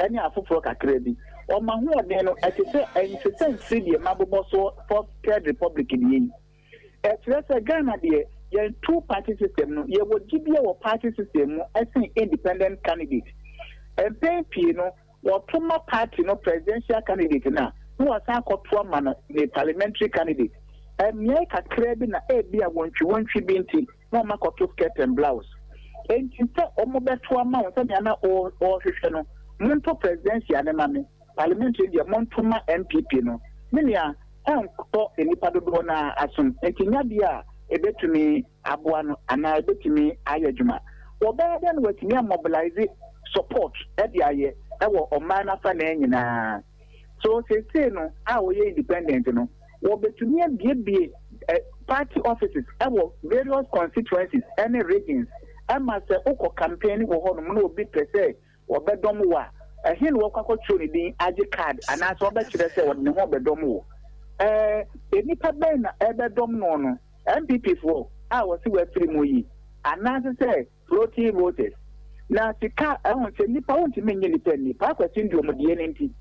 ne afoforɔ kakra bi. Wɔn ahoɔden no, ɛte sɛ ɛnte sɛ mfiri deɛ mabobɔ soɔ for Third Republic deɛ yi. Ɛkyerɛ sɛ Ghana deɛ, yɛn two party system no, yɛwɔ gyidie wɔ party system mu sen independent candidate. Mpɛn pii no, Wɔto ma party no presidential candidate no a, na wɔasan akɔto ama no ne parliamentary candidate. Mmeae kakraa bi na ebia wontwiwontwi bi nti na wɔakɔto skirt and blouse. Enti sɛ wɔbɛto ama wo sɛnea na wɔrehwehwɛ no, monto presidential no ma me, parliamentary no deɛ monto ma NPP no. Me nua, ɛnkɔ nnipa dodoɔ no ara asom, enti nyɛ adeɛ a ebetumi aboa no anaa ebetumi ayɛ adwuma. Wɔbɛyɛ dɛn na wɔatumi amobilise support de ayɛ wɔ ɔman no afanaa nyinaa? So seesei no a wɔyɛ independent no, wɔbetumi abuebue party offices wɔ various constituencies ne regions ma sɛ wokɔ campaign wɔ hɔnom na obi pɛ sɛ wɔbɛdɔm wo a, ɛhe na wɔkɔ akɔtwerɛ ne din agye card anaasɛ ɔbɛkyerɛ sɛ ɔde ne ho rebɛdɔm wo? Ɛɛ, nnipa bɛn na ɛrebɛdɔm no no? NPP foɔ a wɔse wɔafiri mu yi anaase sɛ floating voters? Na sika a, ɛho sɛ nnipa wontumi nnye nnipa nni. Paa Kwasi Nduom deɛ no nti,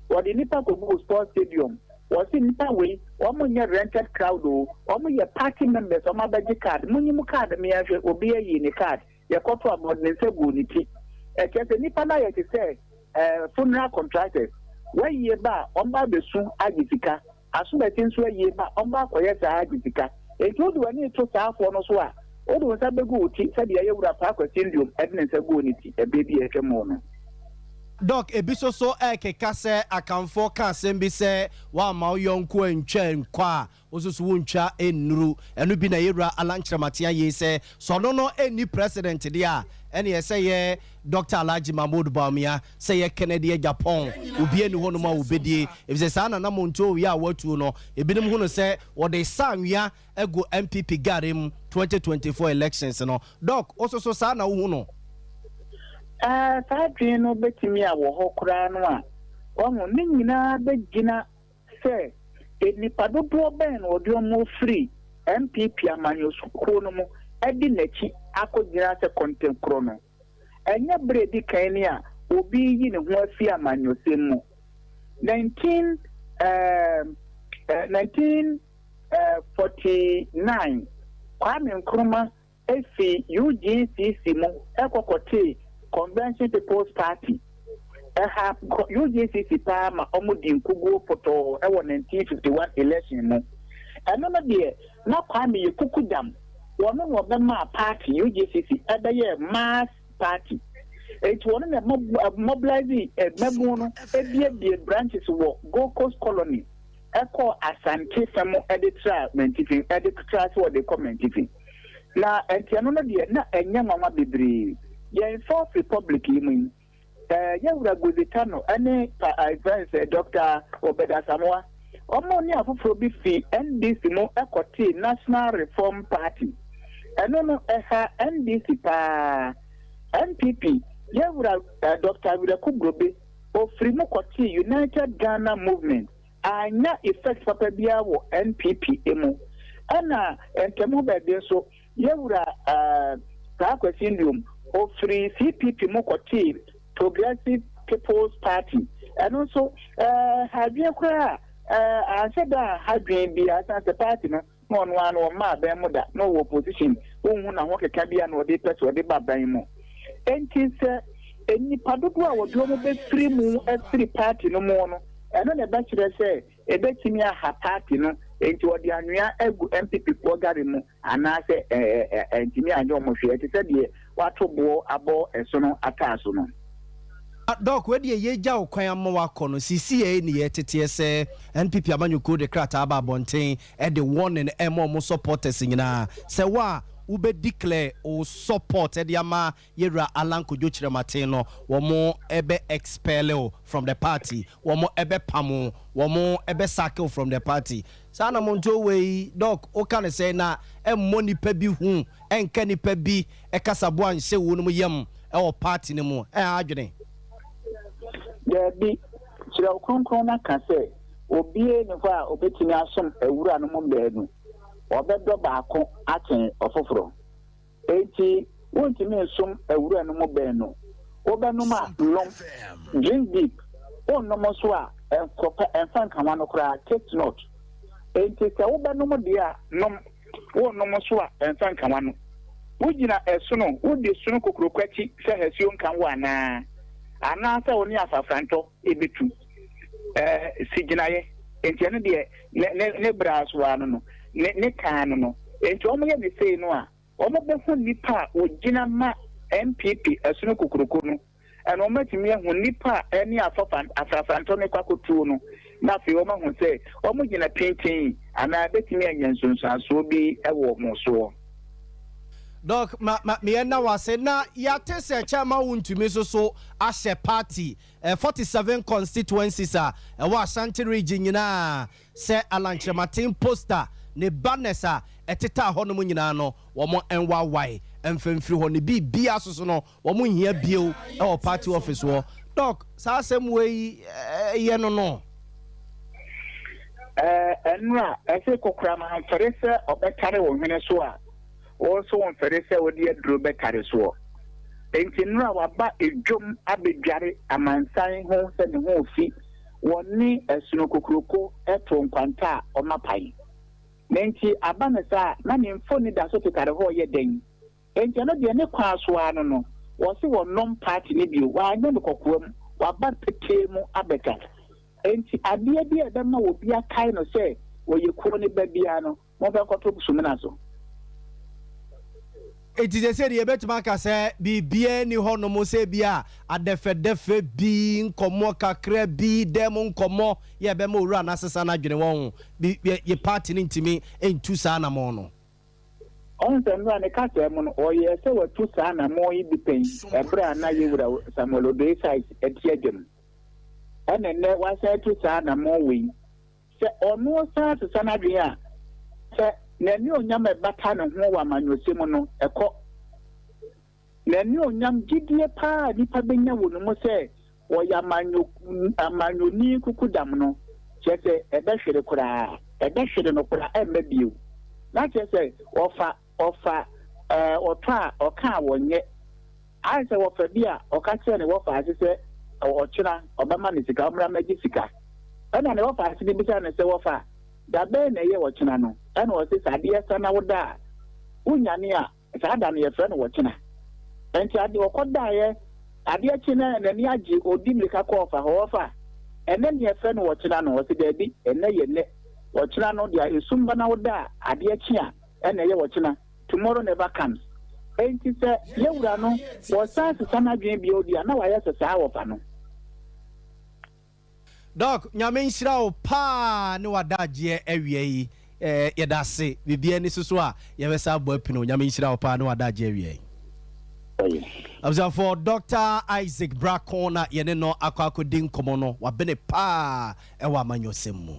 wɔde nnipa kɔguu sports stadium. Wɔse nnipa wei, wɔn nyɛ rented crowd o, wɔn yɛ party members, wɔn abɛgye card. Monyi mo card mmea nhwɛ, obiara yii ne card. Yɛkɔto a, ɔde ne nsa guu ne ti. Ɛkyerɛ sɛ nnipa no ayɛ te sɛ eh, funeral contractors. Wɔayie ba a, wɔba abɛsu agye sika. Asomasi nso ayie ba a, wɔba akɔyɛ saa agye sika. Enti wode w'ani reto saa afoɔ no so a, wode wo nsa bɛgu wo ti sɛdeɛ yɛn wura Paa Kwasi Nduom de ne nsa guu ne ti ɛberɛ bi a atwa mu no.
Doc, ebi nso so ɛrekeka sɛ Akanfoɔ ka asɛm bi sɛ woamma wo yɔnko antwa nkɔ a, Wo nso so wontwa nnuru. Ɛno bi na yɛwura Allan Kyerematen ayɛ yi sɛ, sɛ ɔno no nni president deɛ a, ɛneɛ sɛ yɛ Doctor Alhaji Mahmood Bawumia, sɛ yɛ Kennedy Agyapong, obiara nni hɔnom a ɔbɛdie. Ɛfiri sɛ saa nanamontuo wei a wɔatuo no, ebinom hu no sɛ wɔde sa anwea agu NPP gare mu 2024 elections no. Doc, wo nso so saa na wohu no?
Ɛɛ, saa adwene no bɛtumi a wɔ hɔ koraa no a, wahu, ne nyinaa bɛgyina sɛ nnipa dodoɔ bɛn na ɔde wɔn refiri NPP amanyɔkuo no mu de n'akyi akɔgyina sɛ kɔntɛnkorɔ no. Ɛnyɛ berɛ a ɛdi kan ni a obi reyi ne ho afi amanyɔsɛm mu. 19 eh, 1949 Kwame Nkrumah fi UGCC mu kɔ kɔtee Convention People's Party. Ɛha UGCC paa ma wɔn dii nkuguo pɔtɔɔ wɔ 1951 election mu. Ɛno no deɛ na Kwame yɛ kukudam, wɔno na ɔbɛmaa party UGCC ɛbɛyɛɛ mass party. Enti wɔno na mobilise mmabun no biebie branches wɔ Gold Coast Colony kɔɔ Asante fa mu de traa Mantifi de traa sɛ wɔde kɔ Mantifi. Na ɛnti ɛno no deɛ na ɛnyɛ nwanwa bebree. Yɛn Fourth Republic yi mu yi, eh, yɛn wura Gozitano ne pa, eh, friends, eh, Dr. Obed Asamoah, wɔn ne afoforɔ bi fi NDC mu kɔtee National Reform Party. Ɛno no, ɛha NDC paa. NPP, yɛn wura eh, Dr. Wireko Brobe, ofiri mu kɔtee United Ghana Movement. Annya effect papa biara wɔ NPP mu. Ɛna ntɛm hɔ baabi nso, yɛwura Paa Kwasi Nduom, ɔfiri CPP mu kɔtee Progressive People's Party, ɛno nso ɛha adwene koraa a, anhyɛ da anha adwene biara ɛsiane sɛ party no na ɔno ara no ɔmma aban mu da, na ɔwɔ opposition, wonhu n'ahokeka bi a na ɔde pɛ sɛ ɔde ba aban mu. Enti sɛ nnipa dodoɔ a wɔde wɔn bɛfiri mu afiri party no mu no, ɛno na ɛbɛkyerɛ sɛ ɛbɛtumi aha party no, enti wɔde anwea agu NPP foɔ gari mu anaasɛ ɛntumi anyɛ wɔn hwee, ɛte sɛ deɛ wɔato boɔ abɔ ɛsono ataaso no.
Doc, wei deɛ yɛgya wo kwan ama woakɔ no, seesei ne yɛteteɛ sɛ NPP amanyɔkuo de krataa aba abɔnten de warning ɛma wɔn supporters nyinaa sɛ wo a wobɛ declare wo support de ama Yɛwura Allan Kojo Kyerematen no wɔn bɛ expel wo from the party, wɔn bɛ pam wo, wɔn bɛ sack wo from the party. Saa anamontuo wei Doc woka no sɛn na ɛmmɔ nipa bi hu, ɛnka nipa bi kasaboa nhyɛ wonom yam wɔ party no mu, ɛha adwene?
Daabi, Kyerɛw Kronkron no ka sɛ, Obiara nni hɔ a obetumi asom awuranom baanu, ɔbɛdɔ baako akyɛn ɔfoforo. Enti, wuntumi nsom awuranom baanu. Wobɛnom a, nom. Drink deep. Wonnom nso a, nkɔpɛ, mfa nka w'ano koraa, taste not. Enti sɛ wobɛnom deɛ a, nom. Wonnom nso a, mfa nka w'ano. Wugyina ɛsono, wudi sono kokuroko akyi sɛ hasuo nka wo anaa? Anaasɛ wo ne afafrantɔ bɛtu? Ɛɛ, si gyinaeɛ. Enti ɛno deɛ, ne, ne, ne bra so ara no no, ne, ne kan no no. Enti wɔyɛ no sei no a, wɔbɛhu nnipa a wɔgyina ma NPP ɛsono kokuroko no. Ɛna wɔatumi ahu nnipa a ɛne afɔfa, afrafrantɔ no kɔ akɔtuo no, na afei wɔahu sɛ wɔgyina pintinn anaa ɛbɛtumi anya nsunsuansoɔ bi wɔ wɔn soɔ.
Doc, ma, ma, meyɛ nna wo ase. Na yɛate sɛ Chairman Wontumi nso so ahyɛ party 47 constituencies a ɛwɔ Ashanti region nyinaa sɛ Allan Kyerematen poster ne banners a ɛtetaa hɔnom nyinaa no wɔn nwawae mfa mfiri hɔ ne biribiara nso so no wɔn nhia bio wɔ party office hɔ. Doc, saa asɛm wei yɛ no no?
Ɛnora, ɛse kokoram amfɛre sɛ ɔbɛtare wo hwene so a, Wo nso womfɛre sɛ wode aduro bɛtare soɔ. Enti nnora waba dwam abɛdware amansan ho sɛ ne ho refi, wɔne ɛsono kokuroko too nkwanta a ɔma pan. Na enti aba no saa a, na ne mfoni da so tetare hɔ reyɛ dɛn? Enti ɛno deɛ ne kwan so ara no no, wɔse wɔnnom party no bio, wanyɛ no kɔkoam, waba petee mu abɛka. Enti adeɛ bi a ɛbɛma obi akae no sɛ ɔyɛ kuo no ba biara no, Momfa nkɔto sumina so.
Enti seesei de yɛbɛtumi aka sɛ biribiara nni hɔnom sɛ ebia adɛfɛdɛfɛ bi, nkɔmmɔ kakra bi, dan mu nkɔmmɔ yɛ ɛbɛma owura no asesa n'adwene. Wɔn bi, yɛ, yɛ party no ntumi ntu saa anammɔn no.
Ɔhu sɛ nnora ne kasaa mu no, ɔyɛɛ sɛ watu saa anammɔn yi bi pɛn ɛberɛ a na yɛwura Samuel Odoi Sykes te adwa mu. Ɛna nnɛ wasan atu saa anammɔn wei. Sɛ ɔno san sesa n'adwene a, sɛ n'anuonyam a ɛbata ne ho wɔ amanyɔsɛm mu no, ɛkɔ. N'anuonyam gyidie paa a nnipa bɛnya wɔ ne mu sɛ ɔyɛ amanyɔ amanyɔni kukudam no, kyerɛ sɛ ɛbɛhwere koraa. Ɛbɛhwere no koraa, ɛmma bio. Na kyerɛ sɛ ɔfa ɔfa ɛɛ ɔtɔ a ɔka a wɔnyɛ. Ayɛ sɛ wɔfa bi a ɔka kyerɛɛ ne wɔfaase sɛ ɔkyena ɔbɛma no sika, ɔmmra mmɛgye sika. Ɛnna ne wɔfaase no bisaa no sɛ, Wɔfa, da bɛn na ɛyɛ ɔkyena no? Ɛnna ɔse, Sɛ adeɛ sa na woda a, wonyane a, saa da no yɛfrɛ no ɔkyena. Enti ade ɔkɔdaeɛ, adeɛ kye na n'ani agye, ɔdi mmirika kɔ ɔfa hɔ, Wɔfa, ɛnnɛ na yɛfrɛ no ɔkyena no? Ɔse, Daabi, ɛnnɛ yɛ nnɛ. Ɔkyena no, deɛ esum ba na woda a, adeɛ kye a, ɛnna ɛyɛ ɔkyena. Tomorrow never comes. Enti sɛ yɛwura no ɔsan sesa n'adwene bio deɛ a, na wayɛ sɛ saa wɔfa no.
Doc Nyame nhyira wo paa ne w'adagyeɛ awia yi eh, yɛda ase biribiara ni so so a yɛbɛsa abɔ apini wo Nyame nhyira wo paa ne w'adagyeɛ awia yi. Abusuafoɔ Doctor Isaac Brako na yɛne no akɔ akɔdi nkɔmmɔ no wabene paa ɛwɔ amanyɔsɛm mu.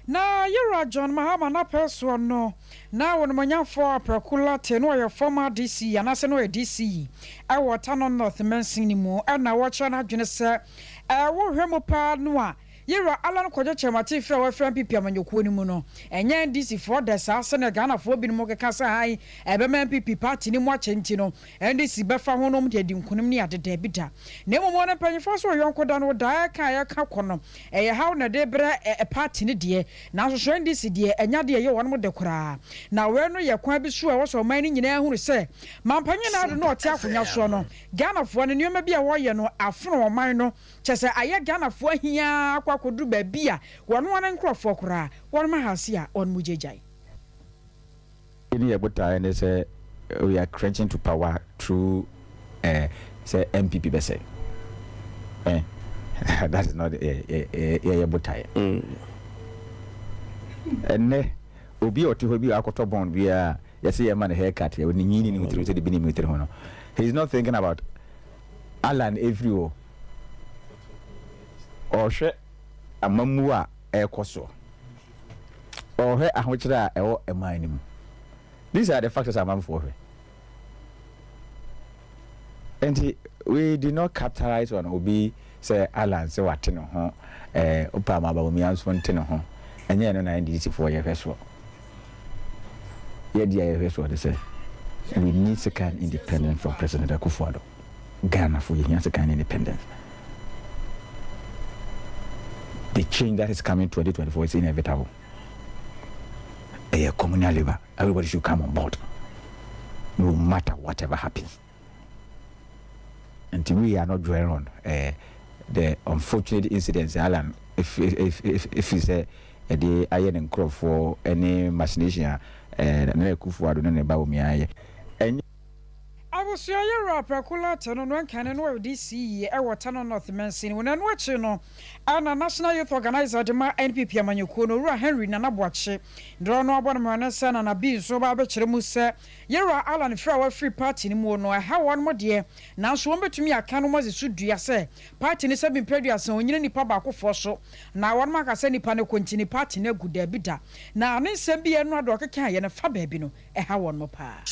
Na Yewura John Mahama n'apɛ soɔ no, na Onimuonyamfoɔ Apraku Lartey na ɔyɛ former DC anaasɛ na ɔyɛ DC wɔ Tano North mansin no mu na ɔrekyerɛ n'adwene sɛ wohwɛ mu paa no a, Yewura Allan Kwadwo Kyerematen frɛ a wafiri NPP amanyɔkuo no mu no, ɛnyɛ NDC foɔ dɛ saa sɛdeɛ Ghanafoɔ binom keka sɛ hann ɛbɛma NPP party no mu akyɛ nti no NDC bɛfa ho nom de adi nkunim ne ade, daabi da. Na mmom wɔn mpanyinfoɔ nso wɔ yɔnko da no daa ɛka a ɛka kɔ no ɛyɛ haw na ɛde brɛ party no deɛ nanso so NDC deɛ ɛnyɛ adeɛ ɛyɛ wɔnom dɛ koraa. Na wei no yɛ kwan bi so a ɛwɔ sɛ ɔman no nyinaa hunu sɛ Mampanyin Addo no a ɔte akonwa soɔ no Ghanafoɔ no nneɛma bi a wɔyɛ no afono ɔman no Kyerɛ sɛ ayɛ Ghanafoɔ ahi ara akɔ akɔduru baabi a wɔn ara nkorɔfoɔ koraa wɔnom aha ase a wɔnom gyagyae.
Ne yɛ botaeɛ ne sɛ we are crunching to power through eh, sɛ NPP bɛsɛe eh, that is not yɛ yɛ yɛ botaeɛ. Ɛnnɛ obi a ɔte hɔ bi a akɔtɔ bond biara yɛsɛ yɛma no haircut yɛ ne nwii ne ne tiri sɛ de bi ne ne tiri ho no, he is not thinking about Allan ɛfiri hɔ ɔrehwɛ amammuo a ɛrekɔ soɔ, ɔrehwɛ ahokyerɛ a ɛwɔ ɛman no mu. These are the factors amanfoɔ hwɛ. Nti we did not capitalize on obi sɛ Allan sɛ wate ne ho, eh, wopɛ ama Bawumia nso nte ne ho. Ɛnyɛ ɛno na NDC foɔ yɛhwɛ soɔ. Yɛde a yɛhwɛ soɔ de sɛ we need second independence from President Akufo-Addo. Ghana for yɛhia second independence. The change that is coming 2024 is inevitable. A communal labor. Everybody should come on board. No matter whatever happens. And we are not dwelling on the unfortunate incidents Alan if he say ɛde ayɛ ne nkurɔfoɔ ne machination a Nana Akufo-Addo ne ne ba Bawumia ayɛ. Ɛnyɛ
Abusua Yewura Prako Lartey no no nkane no a ɔde sii yie wɔ Tano North mansini mu na ɛno akyi no na National Youth Organiser de ma NPP amanyɔkuo no Owura Henry Nana Boakye de ɔno abɔ no mmarane sɛ Nana Bii nso ba abɛkyerɛ mu sɛ Yewura Allan firi a wafiri party no muo no ɛha wɔnom deɛ nanso wɔn bɛtumi aka no asi so dua sɛ party no sɛbi mprɛ aduasa ɔnyina nipa baakofoɔ so na wɔnom aka sɛ nipa no kɔ nti ne party no agu daabi da na ne nsɛm bi a ɛno ade ɔkekaeɛ no fa baabi no ɛha wɔnom paa.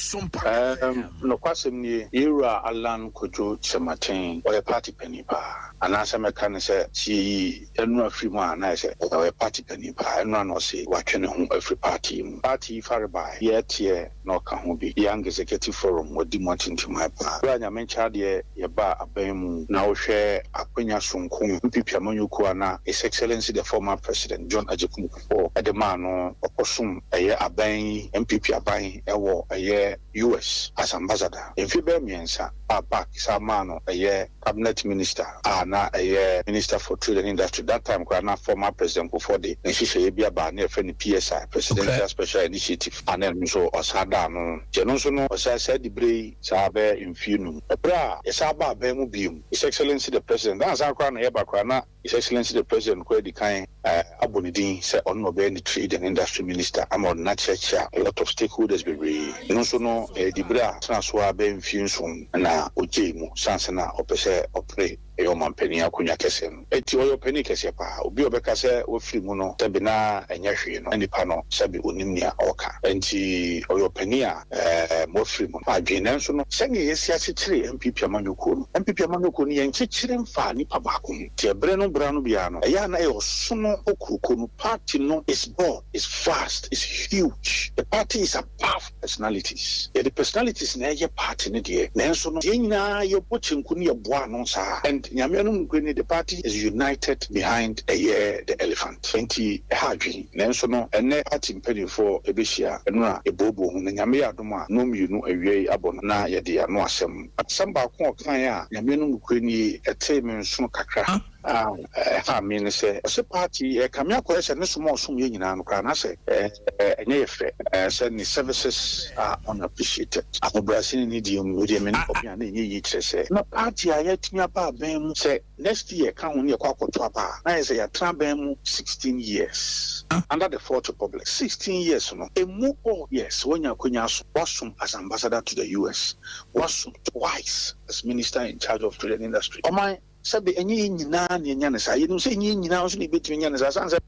Erm, nokwasɛm nie, Yewura Allan Kojo Kyerematen, ɔyɛ party panin paa. Anaasɛ mɛka no sɛ, sɛ yɛyi Ɛnora firi mu a, na ayɛ sɛ ɔyɛ party panin paa. Ɛnora na ɔse watwe ne ho afiri party yi mu. Party yi farebae, yɛteɛ na ɔka ho bi. Young Executive Forum, wadi mu atintiman paa. Berɛ a Nyame nkyɛ adeɛ yɛbaa aban mu na wohwɛ akwanya sononko a NPP amanyɔkuo a na His Excellency the former President John Agyekum Kufuor de maa no ɔkɔsom ɛyɛ aban yi, NPP aban wɔ ɛyɛ US as Ambassador mfeɛ bɛyɛ mmiɛnsa a back san maa no ɛyɛ Cabinet Minister a na ɛyɛ Minister for Trade and Industry that time koraa na former President Kufuor de ne nhyehyɛeɛ bi aba a na yɛfrɛ no PSI, Presidential Special Initiative, a na ɛno nso ɔsan da ano. Nti ɛno nso no ɔsan saa diberɛ yi saa bɛyɛ mfeɛ num. Ɛberɛ a yɛsan baa aban mu bio, His Excellency the President, ansa koraa na yɛreba koraa na His Excellency the President koraa adi kan abɔ ne din sɛ ɔno na ɔbɛyɛ ne Trade and Industry Minister ama ɔde no akyerɛkyerɛ a lot of stakeholders bebree. Ɛno nso no ɛyɛ diberɛ a ɔtenaa so ara bɛyɛ mfeɛ nson na ɔgyae mu sane sɛ na ɔpɛ sɛ ɔpere ɛyɛ ɔmanpanin akonnwa kɛseɛ no. Enti ɔyɛ ɔpanin kɛseɛ paa. Obi a ɔbɛka sɛ wafiri mu no sɛbe na ɛnyɛ hwee no, na nipa no sɛbe ɔnim nea ɔreka. Enti ɔyɛ ɔpanin a ɛɛm wafiri mu no. Adwene. Nanso no, sɛnea yɛasi akyekyere NPP amanyɔkuo no, NPP amanyɔkuo no yɛnkyekyere mfaa nipa baako ho. Nti ɛberɛ no berɛ ano biara no, ɛyɛ a na ɛyɛ ɔsono kokuroko no. Party no is broad, is vast, is huge. The party is above personalities. Yɛde personalities na ɛyɛ party no deɛ, nanso no, yɛn nyinaa yɛbɔ kyenku na yɛboa ano saa. And Nyame anom nokorɛ nie, the party is united behind ɛyɛ the elephant. Enti ɛha adwene. Nanso no, ɛnnɛ party mpaninfoɔ bɛhyia ɛno a yɛbooboo ho, na Nyame yɛ adom a, nnɔnmienu awia yi abɔ no na yɛde ano asɛm. Asɛm baako a ɔkaeɛ a Nyame anom nokorɛ nie, ɛtee me nsono kakra a ɛhaa me ne sɛ, ɔse party yi ɛrekame akɔyɛ sɛ ne som a ɔsom yɛ nyinaa no koraa na sɛ ɛnyɛ yɛ fɛ sɛ ne services are unappreciated. Ahobrɛase ne nidie mu, wei deɛ me ne ɔbea na ɛnyɛ yie kyerɛ sɛ na party a yɛatumi aba abɛn mu sɛ Next year ka ho ne yɛkɔ akɔto aba a, na ayɛ sɛ yɛatena aban mu 16 years under the fourth republic. 16 years no, ɛmu four years woanya akwanya asom, woasom as ambassador to the US, woasom twice as minister in charge of trade and industry. Ɔman, sɛbe ɛnyɛ yɛn nyinaa na yɛanya no saa. Yɛnim sɛ ɛnyɛ yɛn nyinaa nso na yɛbɛtumi anya no saa, sane sɛ.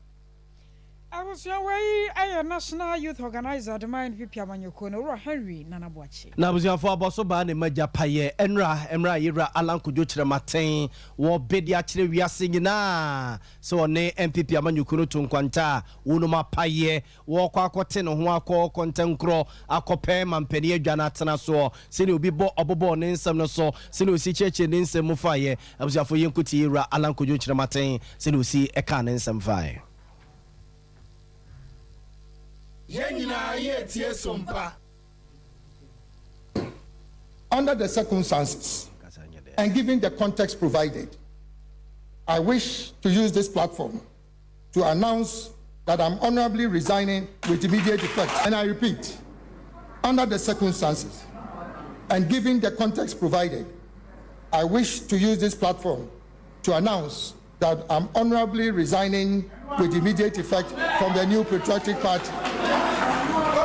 Abusua wei yɛ National Youth Organiser de ma NPP amanyɔkuo no, Owura Henry Nana Boakye.
Na abusuafoɔ abɔso baa ne magya payɛ ɛnora mmerɛ a Yewura Allan Kojo Kyerematen wɔ be de akyerɛ wiase nyinaa sɛ ɔne NPP amanyɔkuo no to nkwanta a wɔnom apayɛ wɔrekɔ akɔte ne ho akɔ kɔntɛnkorɔ akɔpɛ mampanin adwa no atena soɔ sɛdeɛ obi bɔ ɔbobɔɔ ne nsɛm no so sɛdeɛ ɔsi kyerɛkyerɛ ne nsɛm mu faeɛ abusuafoɔ yɛnkɔtie Yewura Allan Kojo Kyerematen sɛdeɛ ɔsi kaa ne nsɛm faeɛ.
Yɛn nyinaa yɛretie sompa.
Under the circumstances and given the context provided, I wish to use this platform to announce that I'm honorably resigning with immediate effect. And I repeat, under the circumstances and given the context provided, I wish to use this platform to announce that I'm honorably resigning with immediate effect from the New Patriotic Party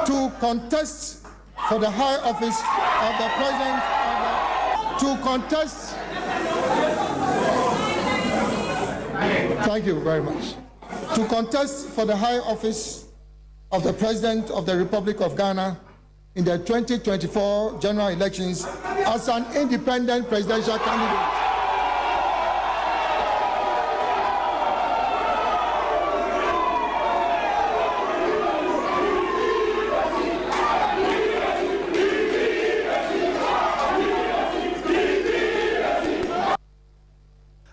to contest for the high office of the president of the, to contest Thank you very much. To contest for the high office of the President of the Republic of Ghana in the 2024 general elections as an independent presidential candidate.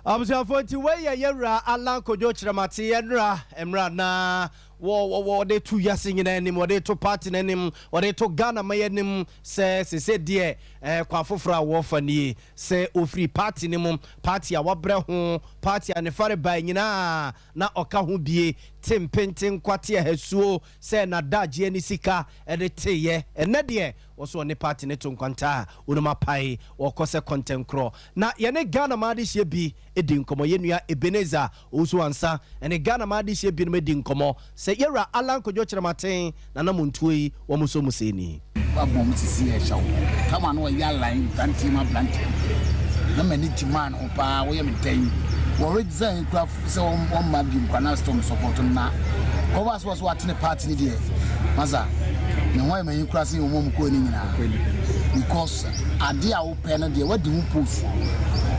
Abusuafoɔ nti wei yɛ yɛwura Allan Kojo Kyeremate yɛ nnora mmerɛ na wɔ wɔ wɔde to wiase nyinaa anim wɔde to party no anim wɔde to Ghana man anim sɛ sese deɛ eh, kwan foforɔ a wɔfa nie sɛ ofiri party no mu party a wabrɛ ho party a ne fare bae nyinaa na ɔka ho bie te mpente nkwate ahasuo sɛ n'adagyeɛ ne sika de teeɛ ɛnɛ deɛ Wɔso ɔne party no to nkwanta a wonom apae wɔkɔ sɛ kɔntɛnkorɔ. Na yɛne Ghana man adehyeɛ bi di nkɔmmɔ. Yɛn nua Ebenezer Owusu Ansah ne Ghana man adehyeɛ binom adi nkɔmmɔ sɛ Yɛwura Allan Kojo Kyerematen n'anamontuo yi wɔn nso mu sei ni.
Wabɔ mu sisi yɛ hyɛ wo kama na ɔyɛ alan branteɛ mu abranteɛ mu na m'ani gye maa ne ho paa woyɛ me dɛn wɔ resign kura sɛ wɔmma biom kora na still me support no na kɔba so wɔ so wate ne party ne deɛ masa ne ho ayɛ m'ahi kora sen wɔn a wɔkɔɔ ne nyinaa because ade a wopɛ no deɛ wadi ho post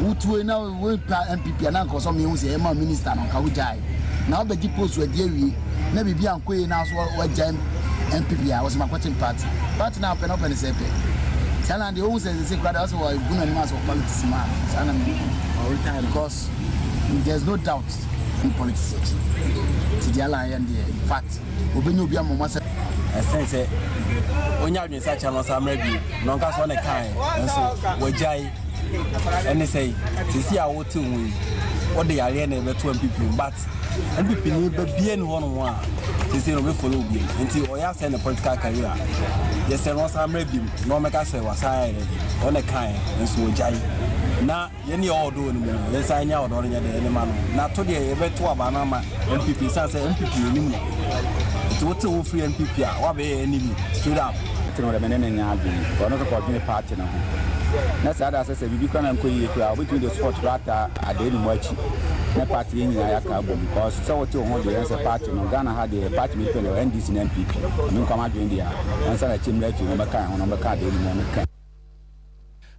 wotue na wopɛ NPP a na nka ɔsɛ mehu sɛ ɛma minister no nka wogyae na wobɛgye post adi awie na biribi ankɔ yie na so wagyae NPP a wɔsɛ makɔte party party na wopɛ na wopɛ ne sɛ pɛ saa na deɛ wohu sɛ sɛ kora deɛ wɔsɛ wɔgu n'anim asɛ politics mu a saa na mehu because There's no doubt in politics akyi nti deɛ Allan ayɛ no deɛ in fact obɛnya obi ama ɔmo asɛ.
Ɛsen sɛ onya adwensakyera na ɔsan mmra bio na ɔnka sɛ ɔne kae nso wagyae ɛne sɛ sisi a wote ho yi wode yareɛ na ɛbɛto NPP mu but NPP ni bɛbie ne hɔ nom a sisi na ɔbɛfollow obi nti ɔyɛ asɛ ne political career yɛsɛ no ɔsan mmra bio na ɔmɛka sɛ wasan ayɛ dɛ ɔne kae nso wagyae na Yɛn deɛ ɔwɔ ɔdɔ wɔ ne mu no, yɛnsan nya ɔdɔ no nyɛ dɛ ɛne ma no. Na to deɛ yɛbɛto aba no ama NPP ɛsiane sɛ NPP yɛnim no. Nti wote wo firi NPP a, woabɛyɛ enemy straight up.
Party no deɛ me ne no nyɛ adwene because ɔno nso kɔdwene party no ho na saa da sɛ sɛ biribi koraa na nkɔ yie koraa obetumi de support koraa ataa adeɛ ne mu akyi na party yɛn nyinaa yɛaka abom because sɛ wote wo ho deɛ ɛn sɛ party no Ghana ha deɛ party mmienu pɛ na ɛwɔ NDC ne NPP ɛno nkwa m'adwene deɛ a ɔnsan akyi mmra fie na ɔmmɛka yɛn ho na ɔmmɛka adeɛ ne mu ɔno ka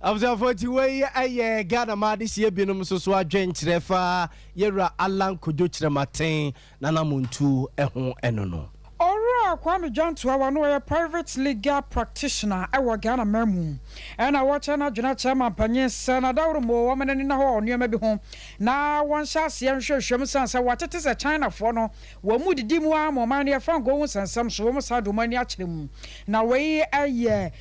Abusuafoɔ nti wei yɛ Ghana ma adehyeɛ binom nso so adwenkyerɛ fa Yɛwura Allan Kojo Kyerematen n'anamontuo ho ɛno no.
Owura Kwame Dwantoawa no ɔyɛ private legal practitioner wɔ Ghana man mu ɛna wɔkyerɛ n'adwene akyerɛ mampanyin sɛ n'adaworo mu wɔma n'ani nna hɔ wɔ nneɛma bi ho na wɔnhyɛ aseɛ nhwehwɛ mu sane sɛ wɔatete sɛ Chinafoɔ no wɔn mu didi mu ara ma ɔman no yɛ fangoo ho nsɛnsɛm so wɔn saa de wɔn ani akyerɛ mu na wei yɛ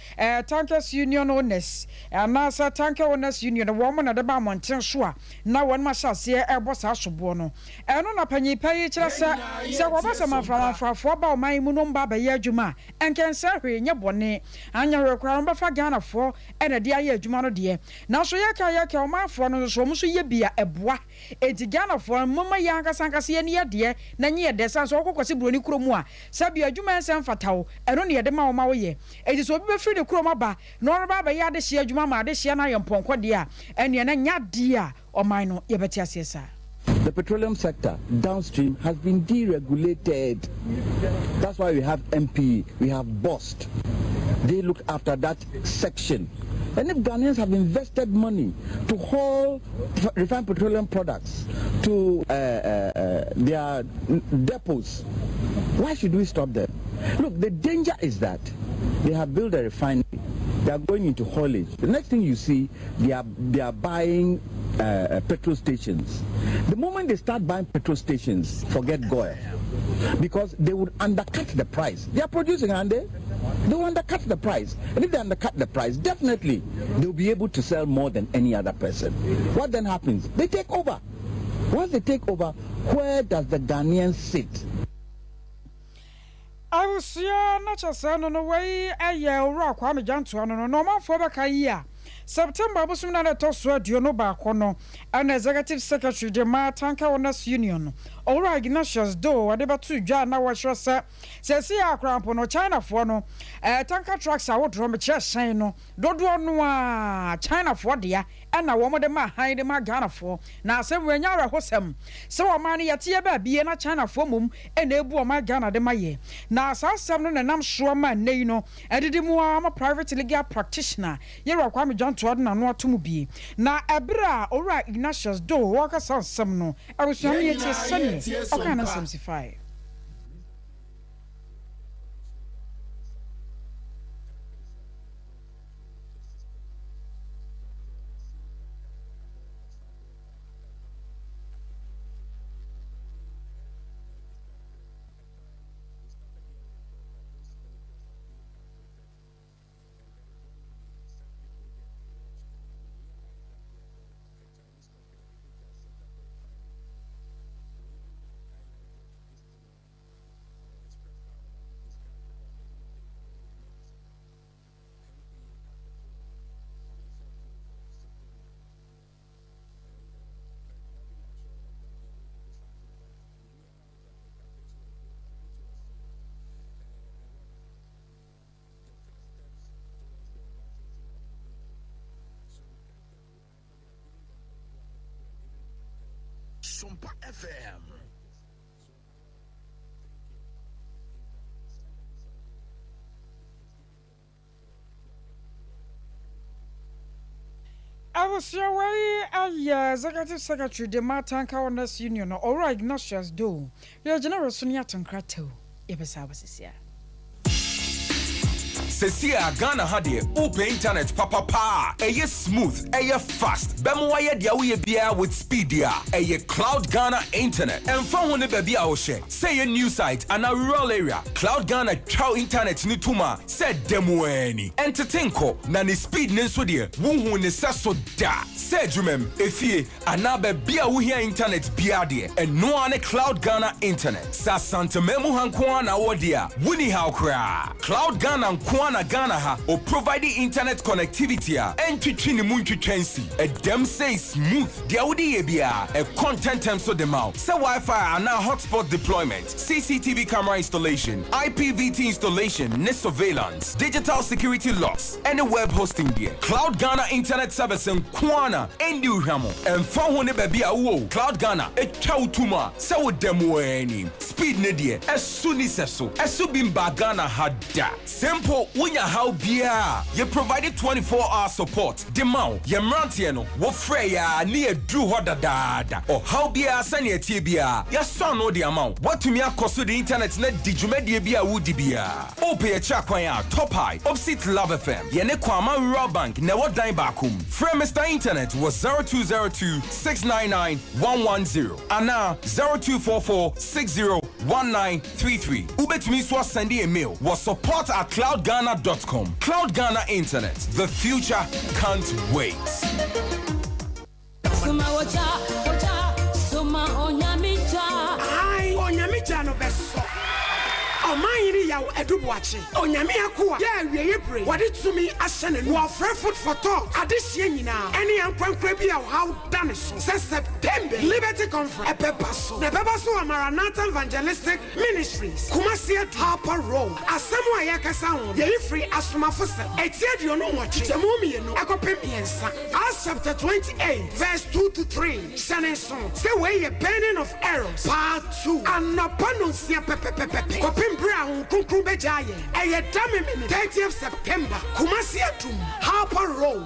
Tankers Union Owners anaasɛ Tanker Owners Union, wɔn na ɛde ba mmɔnten so a na wɔnom ahyɛ aseɛ rebɔ saa soboɔ no. Ɛno na panyin pa yi kyerɛ sɛ, sɛ wɔba sɛ manframanfrafoɔ ba ɔman yi mu na wɔba abɛyɛ adwuma a, ɛnkɛnsɛe hwee, nyɛ bɔne. Anyɛ hwee koraa no, wɔbɛfa Ghanafoɔ na ɛde ayɛ adwuma no deɛ. Nanso yɛka a yɛka a, ɔmanfoɔ no nso so, wɔn nso yɛ bi a, ɛboa. Enti Ghanafoɔ no, momma yɛn ankasa ankasa yɛn ani yɛ deɛ na ɛnyɛ yɛ dɛ. Ɛsiane sɛ wokɔ Kwasi Buroni kuro mu a, sɛbi adwuma a ɛnsɛ mfata wo, ɛno na yɛde ma wo ma woyɛ. Enti sɛ obi bɛfiri ne kurom aba na ɔreba abɛyɛ adehyeɛ adwuma ama adehyeɛ no ayɛ mpɔnkɔ deɛ a, ɛnneɛ na ɛnyɛ adeɛ a ɔman no yɛbɛte aseɛ saa.
The petroleum sector downstream has been deregulated. That's why we have MPE, we have BOST. They look after that section. And if Ghanaians have invested money to haul refined petroleum products to uh, uh, uh, their depots, why should we stop them? Look, the danger is that they have built a refinery. They are going into haulage. The next thing you see, they are, they are buying uh, uh petrol stations. The moment they start buying petrol stations, forget Goil. Because they would undercut the price. They are producing, aren't they? They will undercut the price. And if they undercut the price, definitely they'll be able to sell more than any other person. What then happens? They take over. Once they take over, where does the Ghanaian sit?
Abusua na kyɛ sɛ no no wei yɛ Owura Kwame Gyantoa no no na ɔmanfoɔ bɛka yi a September bosom no a na ɛtɔ so 21 no ɛna Executive Secretary de ma Tanker Owners Union no Owura Ignatius Doe ɔde bɛtoo dwa a na wɔkyerɛ sɛ seesei a koraa mpo no Chinafoɔ no tanker trucks ahodoɔ mekyerɛ hyɛn no dodoɔ no ara Chinafoɔ dea na wɔn de ma hann de ma Ghanafoɔ. Na asɛm wei ɛnyɛ awerɛhosɛm sɛ ɔman no yɛte yɛ baabi na Chinafoɔ mmom na ɛbu ɔman Ghana de ma yɛ. Na saa asɛm no na ɛnam soɔ ma nnɛ yi no adidi mu ara ma private legal practitioner Yɛwura Kwame Dwantoa de n'ano ato mu bi. Na ɛberɛ a Owura Ignatius Doe ɔreka saa nsɛm no, abusua no
Yɛn
yɛtie
nyinaa
sɛdeɛ
yɛretie
ɔkaa ne
Sompa.
nsɛm si faeɛ.
Sompa FM.
Abusua wei yɛ Executive Secretary de ma Tanka Owners Union no, Owura Ignatius Doe. Yɛgyina wɔ so ne ato nkrataw. Yɛbɛsan aba sisi a.
Sesie a Ghana ha deɛ wopɛ internet papa paa a ɛyɛ smooth, ɛyɛ fast, bɛma wayɛ deɛ woyɛ biara with speed deɛ a, ɛyɛ Cloud Ghana Internet. Ɛmfa ho ne baabi a wohyɛ, sɛ ɛyɛ new site anaa rural area, Cloud Ghana twa wo internet no tom a sɛ ɛda mu ara ni. Ɛntete nkɔ, na ne speed no nso deɛ wonhuu ne sɛso da. Sɛ adwumam, efie, anaa baabi a wohia internet biara deɛ, ɛno ara ne Cloud Ghana Internet. Sɛ Asanteman mu ha nko ara na wowɔ deɛ a, wonni haw koraa. Cloud Ghana nko ara na Ghana ha ɔprovide internet connectivity a ɛntwetwe ne mu ntwitwa nsi. Ɛdam sei smooth, deɛ wode yɛ biara, ɛkɔ ntɛntɛm so de ma wo. Sɛ Wi-Fi anaa hotspot deployment, CCTV camera installation, IPVT installation ne surveillance, digital security locks, ne web hosting deɛ, Cloud Ghana Internet Service nko ara na ɛndi wo hwammɔ. Ɛmfa ho ne baabi a wowɔ o, Cloud Ghana twa wo tom a sɛ woda mu ara ni. Speed no deɛ, ɛso nni sɛso. Ɛso bi mbaa Ghana ha da. Sɛ mpo wonya haw biara a, yɛ provide 24 hour support de ma wo. Yɛn mmeranteɛ no, wofrɛ yɛn a ne yɛaduru hɔ dadaada. Ɔhaw biara sɛnea ɛteɛ biara, yɛasɔ ano de ama wo. Woatumi akɔ so de internet no adi dwumadie bi a woredi biara. Wopɛ yɛn kyerɛ kwan a, Top High, opposite Love FM, yɛne Kwama Rural Bank na ɛwɔ dan baako mu. Frɛ Mister Internet wɔ 0202 699 110 anaa 0244 60 1933. Wobɛtumi nso asɛnde yɛn mail wɔ support at cloudghana dot com. Cloud Ghana Internet, the future can't wait.
Ae, Onyame gya no bɛsɔ. Ɔmanhene Yaw Adu Boakye, Onyame akoa yɛ awieɛ bere wɔde tumi ahyɛ n'anum. Wɔfrɛ Food for Thought adehyeɛ nyinaa ɛne ankorankorɛ bi a ɔhaw da ne so sɛ September Liberty Conference ɛbɛba so na ɛbɛba so wɔ Maranatha Evangelistic Ministries, Kumasi Adu, Harper Road. Asɛm a yɛrekasa ho no, yɛyi firi Asomafosɛm, eti 28, nkyekyɛmu mmienu kɔpem mmiɛnsa, Acts chapter 28 verse 2 to 3. Hyɛ no nsow sɛ wei yɛ Burning of Arrows Part 2, anɔpa nnɔnsia pɛpɛpɛpɛ kɔpem bere a Honhom Kronkron bɛgyaa yɛn. Ɛyɛ da Memene, 30th September, Kumasi Adum, Harper Road.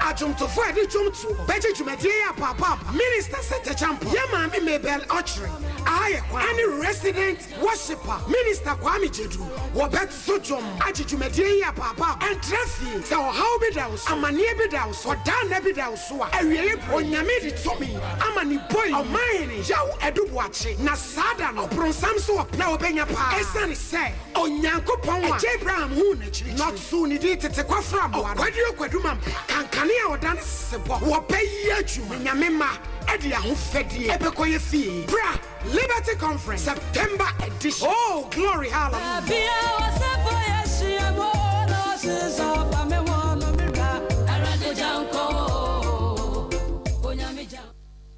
Adwomtofo a yɛde dwom toɔ bɛgye dwumadie yi apaapaapa, Minister Seth Acheampong, yɛn maame Mabel Ɔkyere, aha yɛ kwan, ɛne Resident Worshipper, Minister Kwame Gyedu, wɔbɛto dwom agye dwumadie yi apaapaapa. Ɛntra fie, sɛ ɔhaw bi da wo so, amaneɛ bi da wo so, ɔdaa nna bi da wo so a, awieɛ berɛ, Onyame de tumi ama ne boi, Ɔmanhene Yaw Adu Boakye, na saa da no, ɔbronsam nso wɔ na ɔbɛnya paa, ɛsiane sɛ Onyankopɔn a Agya Abraham huu n'akyirikyiri, na ɔtoo ne din tete kwafra mmoa no, Ɔkwaduro Kwadu Mampa, kankane a ɔda ne sesebɔ, wɔbɛyɛ adwuma, na Nyame mma de ahofadie bɛkɔ yɛ fie. Bra! Liberty Conference, September edition. Oh, glory, hallelujah.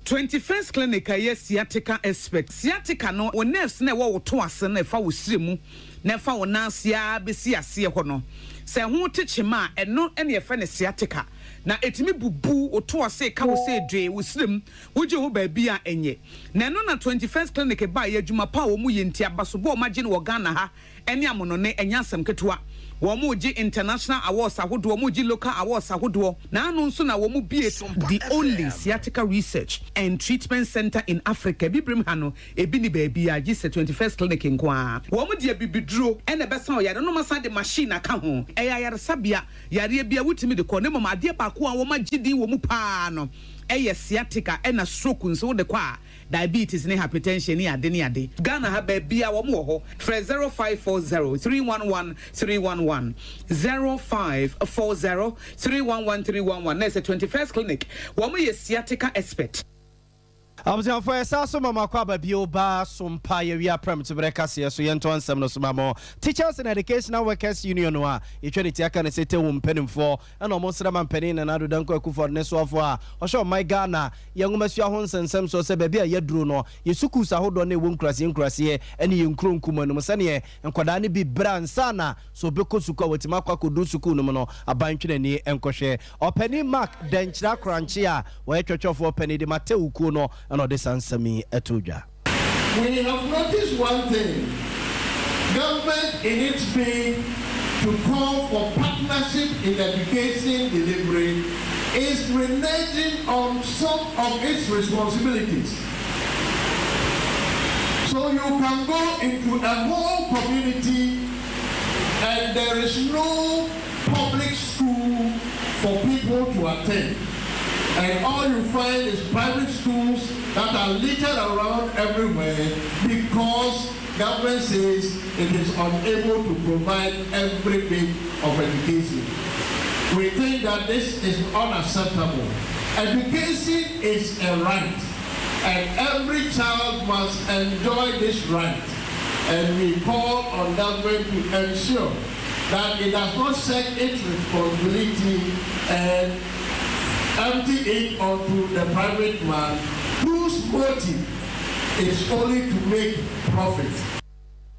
21st Clinic a ɛyɛ sciatica expert. Sciatica no, wo nerves no a ɛwɔ wo to ase no a ɛfa wo srɛ mu na ɛfa wo nan ase ara bɛsi aseɛ hɔ no, sɛ ɛho te kyema a, ɛno na yɛfrɛ no sciatica. Na ɛtumi bubu wo to ase, ka wo sɛ dwee, wo srɛ mu, wogye ho baabi a ɛnyɛ. Na ɛno na 21st Clinic baeɛ, adwuma pa a wɔyɛ nti, abasobɔ a wɔagye no wɔ Ghana ha ne amonone, ɛnyɛ asɛm ketewa. Wɔregye international awards ahodoɔ, wɔregye local awards ahodoɔ. Na ano nso na wɔbue the only sciatica research and treatment centre in Africa. Abibirem ha no, ebi nni baabiara gye sɛ 21st Clinic nko ara. Wɔde abibiduro na ɛbɛsa ɔyare no, na wɔasan de machine aka ho. Ɛyɛ ayaresabea, yareɛ biara wotumi de kɔ, na mmom adeɛ baako a wɔagye din wɔ mu pa ara no yɛ sciatica, ɛna stroke nso wode kɔ a, diabetes ne hypertension ne ade ne ade. Ghana ha baabiaa wɔn wɔ hɔ. Frɛ 0540 311 311, 0540 311 311 na ɛsɛ 21st Clinic wɔn yɛ sciatica expert.
Abusuafoɔ yɛsan so ma mo akwaaba bio ba Sompa yɛwia prɛmtoberɛ kaseɛ so yɛntoa nsɛm no so ma mo Teachers and Educational Workers Union a yɛtwa ne ti aka ne sɛ TEWU mpanimfoɔ ɛna ɔmo srɛ Mampanin Nana Addo Dankwa Akufo-Addo ne soafoɔ a ɔhwɛ ɔman Ghana yɛn nwomasua ho nsɛnsɛm soɔ sɛ baabi a yɛaduro no yɛ sukuus ahodoɔ no a ɛwɔ nkuraseɛ nkuraseɛ ɛne yɛn nkuro nkumaa no mu sɛdeɛ nkwadaa no bi brɛ ansa na sɛ ɔbɛkɔ sukuu a watumi akɔ akɔduru sukuu no mu no aban ntwe n'ani nkɔhwɛ Ɔpanin Mark Dankyira Korankye a ɔyɛ twɔtwɔfoɔ panin de ma Tew kuo no na ɔde saa nsɛm yi too dwa.
We have noticed one thing, government in its bid to call for partnership in education delivery is reneging on some of its responsibilities. So you can go into a whole community and there is no public school for people to attend. And all you find is private schools that are littered around everywhere because government says it is unable to provide every bit of education. We think that this is unacceptable. Education is a right, and every child must enjoy this right. And we call on government to ensure that it does not shirk its responsibility and empty it onto the private man whose motive is only to make profit.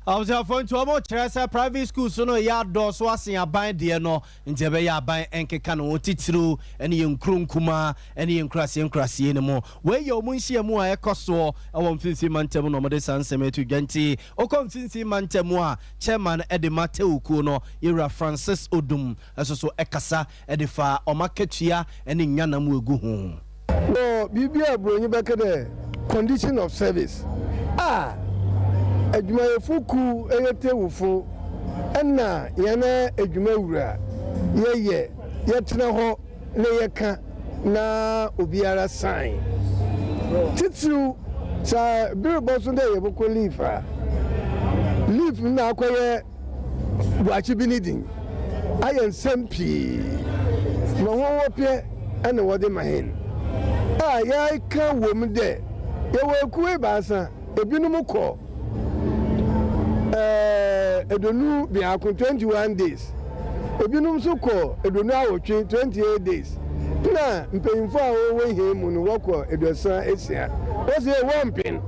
Abusuafoɔ nti wɔn kyerɛ sɛ private schools no yɛ adɔɔso asen aban deɛ no nti ɛbɛyɛ aban nkeka ne ho titiriw ne yɛn nkuro nkumaa ne yɛn nkuraseɛ nkuraseɛ no mu. Wei yɛ wɔn nhyiamu a ɛkɔ soɔ wɔ mfimfini mantam na wɔde saa nsɛm yi to dwa nti wokɔ mfimfini mantam a chairman de ma Tew kuo no Yɛwura Francis Odum nso so kasa de fa wɔn akatua ne nyanam egu ho.
Wɔ biribi a Buronyi bɛka dɛ condition of service a, edwumayɛfo kuw yɛ Tewufo na hɛn edwumawura yɛyɛ, yɛtsena hɔ na yɛka na obiara sign. Tsitsiriw sɛ ber bɔso dɛ yɛbɔkɔ leave a, leave no na akɔyɛ Boakye bi ne din ayɛ nsɛm pii ma hɔn wɔpɛ na wɔdze ma hɛn a yɛkã wɔ mu dɛ yɛwɔ ekuw ebiasa, binom kɔ. 21, 21 days. Binom so kɔ 28, 28 days. Nna mpanyimfo a wɔwɔ hɛn mu no wɔkɔ 36. Wɔse wɔmmpen.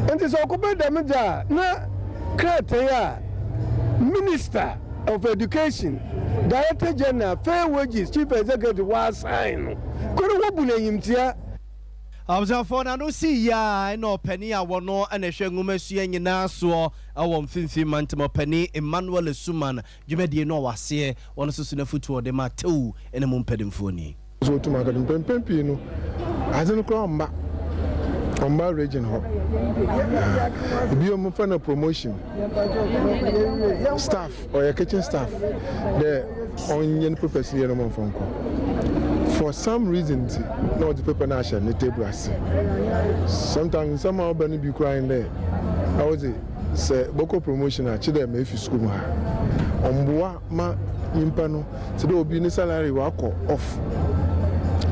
Ntsi sɛ ɔkɔba dɛm dze a, na krataa a Minister of Education, Director General, Fair Wages Chief Executive wɔasign no, kor wobu no enyimtsia.
Abusuafoɔ no ano sii yie ara ɛna ɔpanin a wɔno na ɛhwɛ nwomasua nyinaa soɔ wɔ Mfimfini Mantam, Ɔpanin Emmanuel Asuman, dwumadie no a ɔwɔ aseɛ, wɔn nso so n'afutuo a ɔde ma Tew ne mu mpanimfoɔ ni.
So otum aka do? Mpɛn pii no, adze no koraa ɔmmba, ɔmmba region hɔ. Bio, wɔfrɛ no promotion. Staff, ɔyɛ kitchen staff dɛ ɔnyɛ no papers yie na ɔmfa nkɔ. For some reason ntsi na ɔdze paper no ahyɛ ne table ase. Sometimes nsɛm a ɔba no bi koraa nye dɛ, ɔwodze sɛ bɔkɔ promotion a kyerɛ dɛ mefi skuul mu ha. Ɔmmboa ma nyimpa no, tse dɛ obi ne salary ɔakɔ off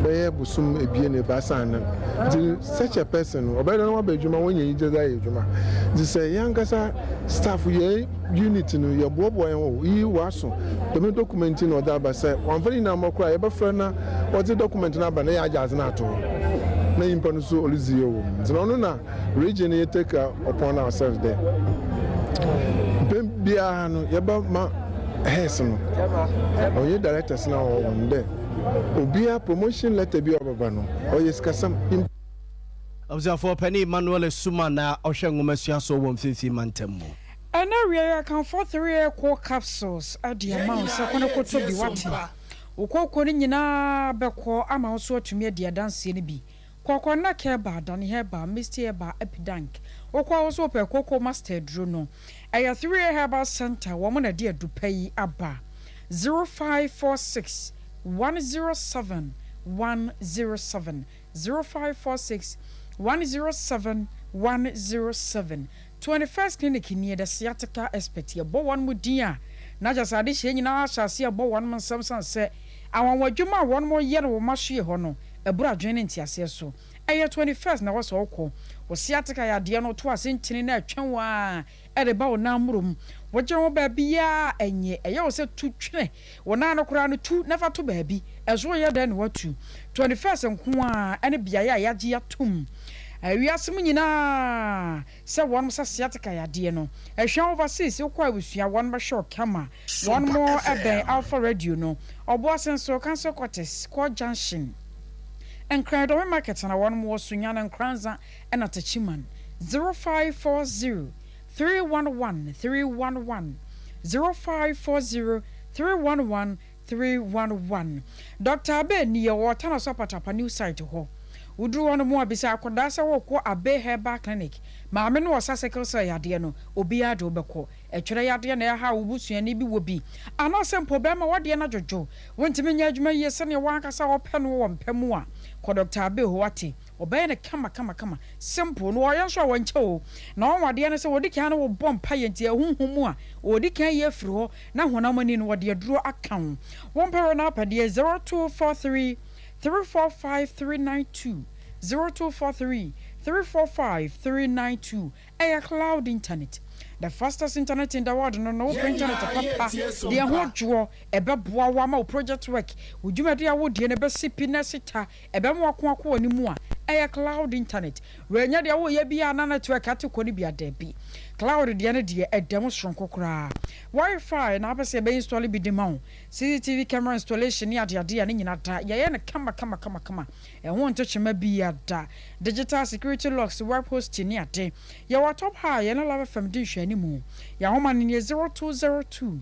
bɛyɛ bosoom ebien, ebiasa anan ntsi such a person no ɔbɛyɛ dɛn na ɔaba edwuma, oenya enyigye dze ayɛ edwuma. Ntsi sɛ hɛnankasa staff hɛn unit no yɛboaboa hɛnho, oh iyi ɔaso dɛm document yi na ɔdze aba, sɛ ɔammfa ne nyina amma koraa a yɛbɛfrɛ na ɔdze document no aba na yɛagye adze no ato hɔ na nyimpa no so oridzi yie wɔ mu. Ntsi ɔno na Region no yɛ take upon ourselves dɛ mpɛn biara no yɛba ma heads no ɔnye directors no a wɔwɔ hɔ no dɛ obiara promotion letter bi a ɔbɛba no ɔyɛ sikasɛm.
Abusuafoɔ Panin Emmanuel Asuma na ɔhwɛ nwomasua soɔ wɔ Mfimfini Mantam mu.
Ɛna awiei Akanfoɔ 3 Core Capsules de ama wo sɛ kɔ na kɔtɔ bi wate. Wo kooko no nyinaa bɛkɔ ama wo nso atumi adi adanseɛ no bi. Kɔkɔ na Herbal, Dani Herbal, Misty Herbal, Epidank. Wokɔ a wo nso wopɛ Koko Master aduro no. Ɛyɛ 3A Herbal Centre, wɔn na ɛde adu pa yi aba. 0546 107 107, 0546 107 107. 21st Clinic nie, The Sciatica Expert. Yɛbɔ wɔn mo din a, na kyerɛ sɛ adehyeɛ nyinaa ahyɛ aseɛ rebɔ wɔn nsam sane sɛ anwanwadwuma a wɔn yɛ no wɔ wɔn asoɛ hɔ no, Ɛboro adwene ne nteaseɛ so. Ɛyɛ 21st na ɛwɔ sɛ wokɔ. Wo sciatica yadeɛ no to ase ntini na ɛtwɛn wo ara de ba wo nan mmoro mu. Wogye ho baabiara a ɛnyɛ. Ɛyɛ wo sɛ tu twene wo nan no koraa no tu na fa to baabi. Ɛso reyɛ dɛn na woatu? 21st nko ara ne beaeɛ a yɛagye atom wiase mu nyinaa sɛ wɔnom sa sciatica yadeɛ no. Ɛhwɛ overseas wokɔ abusua wɔnom bɛhwɛ wo kama. Wɔn mo bɛn Alpha Radio no. Ɔboase nso, Council Quarters, Court Junction, Nkran Dɔme Market na wɔn mo wɔ Sunyani, Nkoranza ɛna Techiman. 0540 311 311 0540 311 311 Doctor Abe nie, ɔwɔ Tanaso Apatapa New Site hɔ. Woduru hɔ nom a, bisa akɔdaa sɛ worekɔ Abe Herbal Clinic. Maame no ɔsa sickle cell yadeɛ no, obiara de wo bɛkɔ. Ɛtwerɛ yadeɛ na ɛhaw wo busuani bi wɔ bi, anaasɛ mpo bɛrima w'adeɛ no adwodwo, wontumi nyɛ adwuma yie sɛdeɛ w'ankasa wopɛ no wɔ mpa mu a, kɔ Dɔkta Abbey hɔ wate, ɔbɛyɛ no kama kama kama, simple, na ɔyɛ nso a wɔnkyɛ o, na wɔn adeɛ ne sɛ wɔdi kan ne wo bɔ mpaeɛ nti ɛhonhom mu a wɔdi kan yi afiri hɔ na honam ani no wɔde aduro aka ho. Wo mpɛ wɔ n'apɛdeɛ 0243 345 392, 0243 345 392. Ɛyɛ cloud internet, the fastest internet in the world no na wopɛ internet papa deɛ ɛho dwoɔ, ɛbɛboa wo ama wo project work, wo dwumadi a wodie no ɛbɛsi pi na asi ta, ɛbɛma wako akɔ w'anim a, ɛyɛ cloud internet. Wei nyɛ deɛ woyɛ biara na network ate kɔ no bi a, dabi. Cloud deɛ no deɛ ɛda mu soronko koraa. Wifi na wopɛ sɛ yɛbɛ install bi de ma wo, CCTV camera installation ne adeade a ne nyina da, yɛyɛ no kama kama kama kama. Ɛho nto kyema biara da. Digital security locks, web hosting ne ade. Yɛwɔ Top ha a yɛne Love FM di nhwɛanimu. Yɛn ahoma no nie, 0202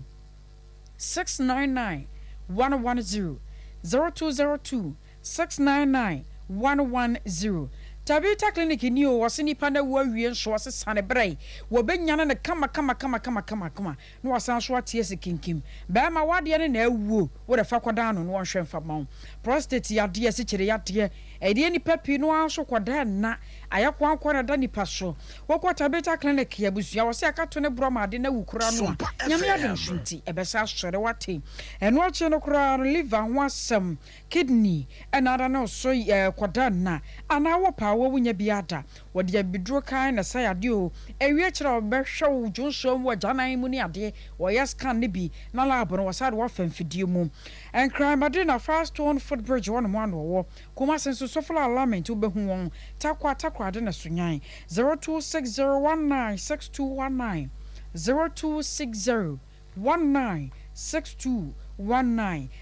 699 110, 0202 699 110. Tabitha Clinic ni o, wɔse nipa no awu awie nso wɔse sane bra yi, wɔbɛnyane no kama kama kama kama kama kama na wasan nso ate asi kinkim. Bɛɛma w'adeɛ no na awuo, wo de fa kɔdan ano na wɔnhwɛ mfa ma wo. Prostate yadeɛ, asikyire yadeɛ, ɛdeɛ nnipa pii no ara nso kɔda nna. Ayɛ koankorɔ na ɛda nipa so. Wokɔ Tabitha clinic abusua wɔse aka to ne borɔ ma ade no awu koraa no a, Nyame adom so nti ɛbɛsa asɔre wate. Ɛno akyi no koraa no liver ho asɛm, kidney ɛna ada ne so kɔda nna anaa wɔ paa wo wonya biaa da. Wɔde abibiduro kann na ɛsa yadeɛ o. Ɛwie akyire a wɔbɛhwɛ wo dwonsoɔ mu agyanan mu ne adeɛ, wɔyɛ scan no bi na lab no wɔsan de wo afa mfidie mu. Nkran Madina Firestone footbridge hɔ nom ano wɔwɔ. Kumasi nso Sofla Alignment wobɛhu wɔn, Tarkwa Takoradi na Sunyani, 0260196219, 0260196219.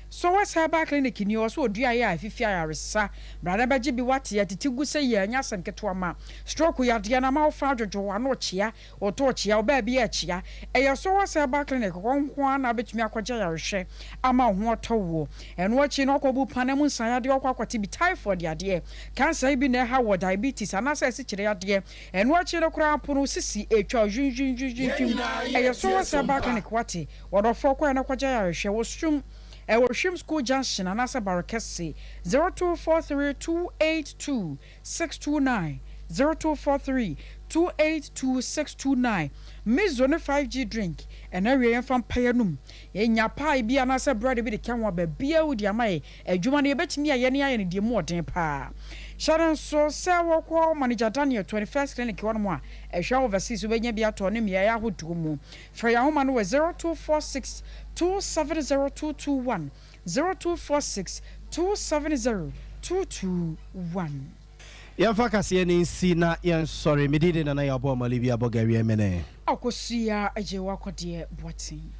Sowes Herbal Clinic nie, ɔsɛ ɔdua yɛ a ɛfifi ayaresa, bra na bɛgye bi wate, atete gu sɛ yɛ, ɛnyɛ asɛm ketewa ma stroke yadeɛ no ama wo fa adwodwo, w'ano kyea, Wɔtɔ kyea wo baabi a kyea. Ɛyɛ Sowers Herbal Clinic hɔ nko ara na wobɛtumi akɔgye ayarehwɛ ama wo ho atɔ woɔ. Ɛno akyi no, woakɔbu pane mu nsa yadeɛ, woakɔ akɔte bi typhoid yadeɛ, cancer yi bi na ɛha woɔ, diabetes anaasɛ asikyire yadeɛ. Ɛno akyi no koraa mpo no, wo sisi ɛretwa wo hwimhwimhwimhwim. Ɛyɛ Sowers Herbal Clinic, woate? Wɔdɔfoɔ kɔ na kɔgye ayarehwɛ wɔ Sum, ɛwɔ Hwim School Junction anaasɛ Barekɛse, 0243 282 629 0243 282 629 Mizo ne 5G drink ɛna awie yɛmfa mpa yɛnum yɛnya pie bi anaasɛ bread bi de ka ho a baabiaa wodi ama yɛ adwuma no yɛbɛtumi ayɛ ne ayɛ no deɛ mu ɔden paa hyɛ no nso sɛ wɔkɔ manager Daniel 21st clinic hɔ nom a ɛhwɛ overseas wobɛnya bi atɔ ne mmeaeɛ ahodoɔ mu frɛ yɛn ahoma no wɔ 0246 270 221 0246 270 221.
Yɛmfa kaseɛ no nsi na yɛnsɔre. Me din de Nana Yaw Boamah Libya Bɔgawiɛ Mene.
Akosua Agyewakɔdeɛ Boateng.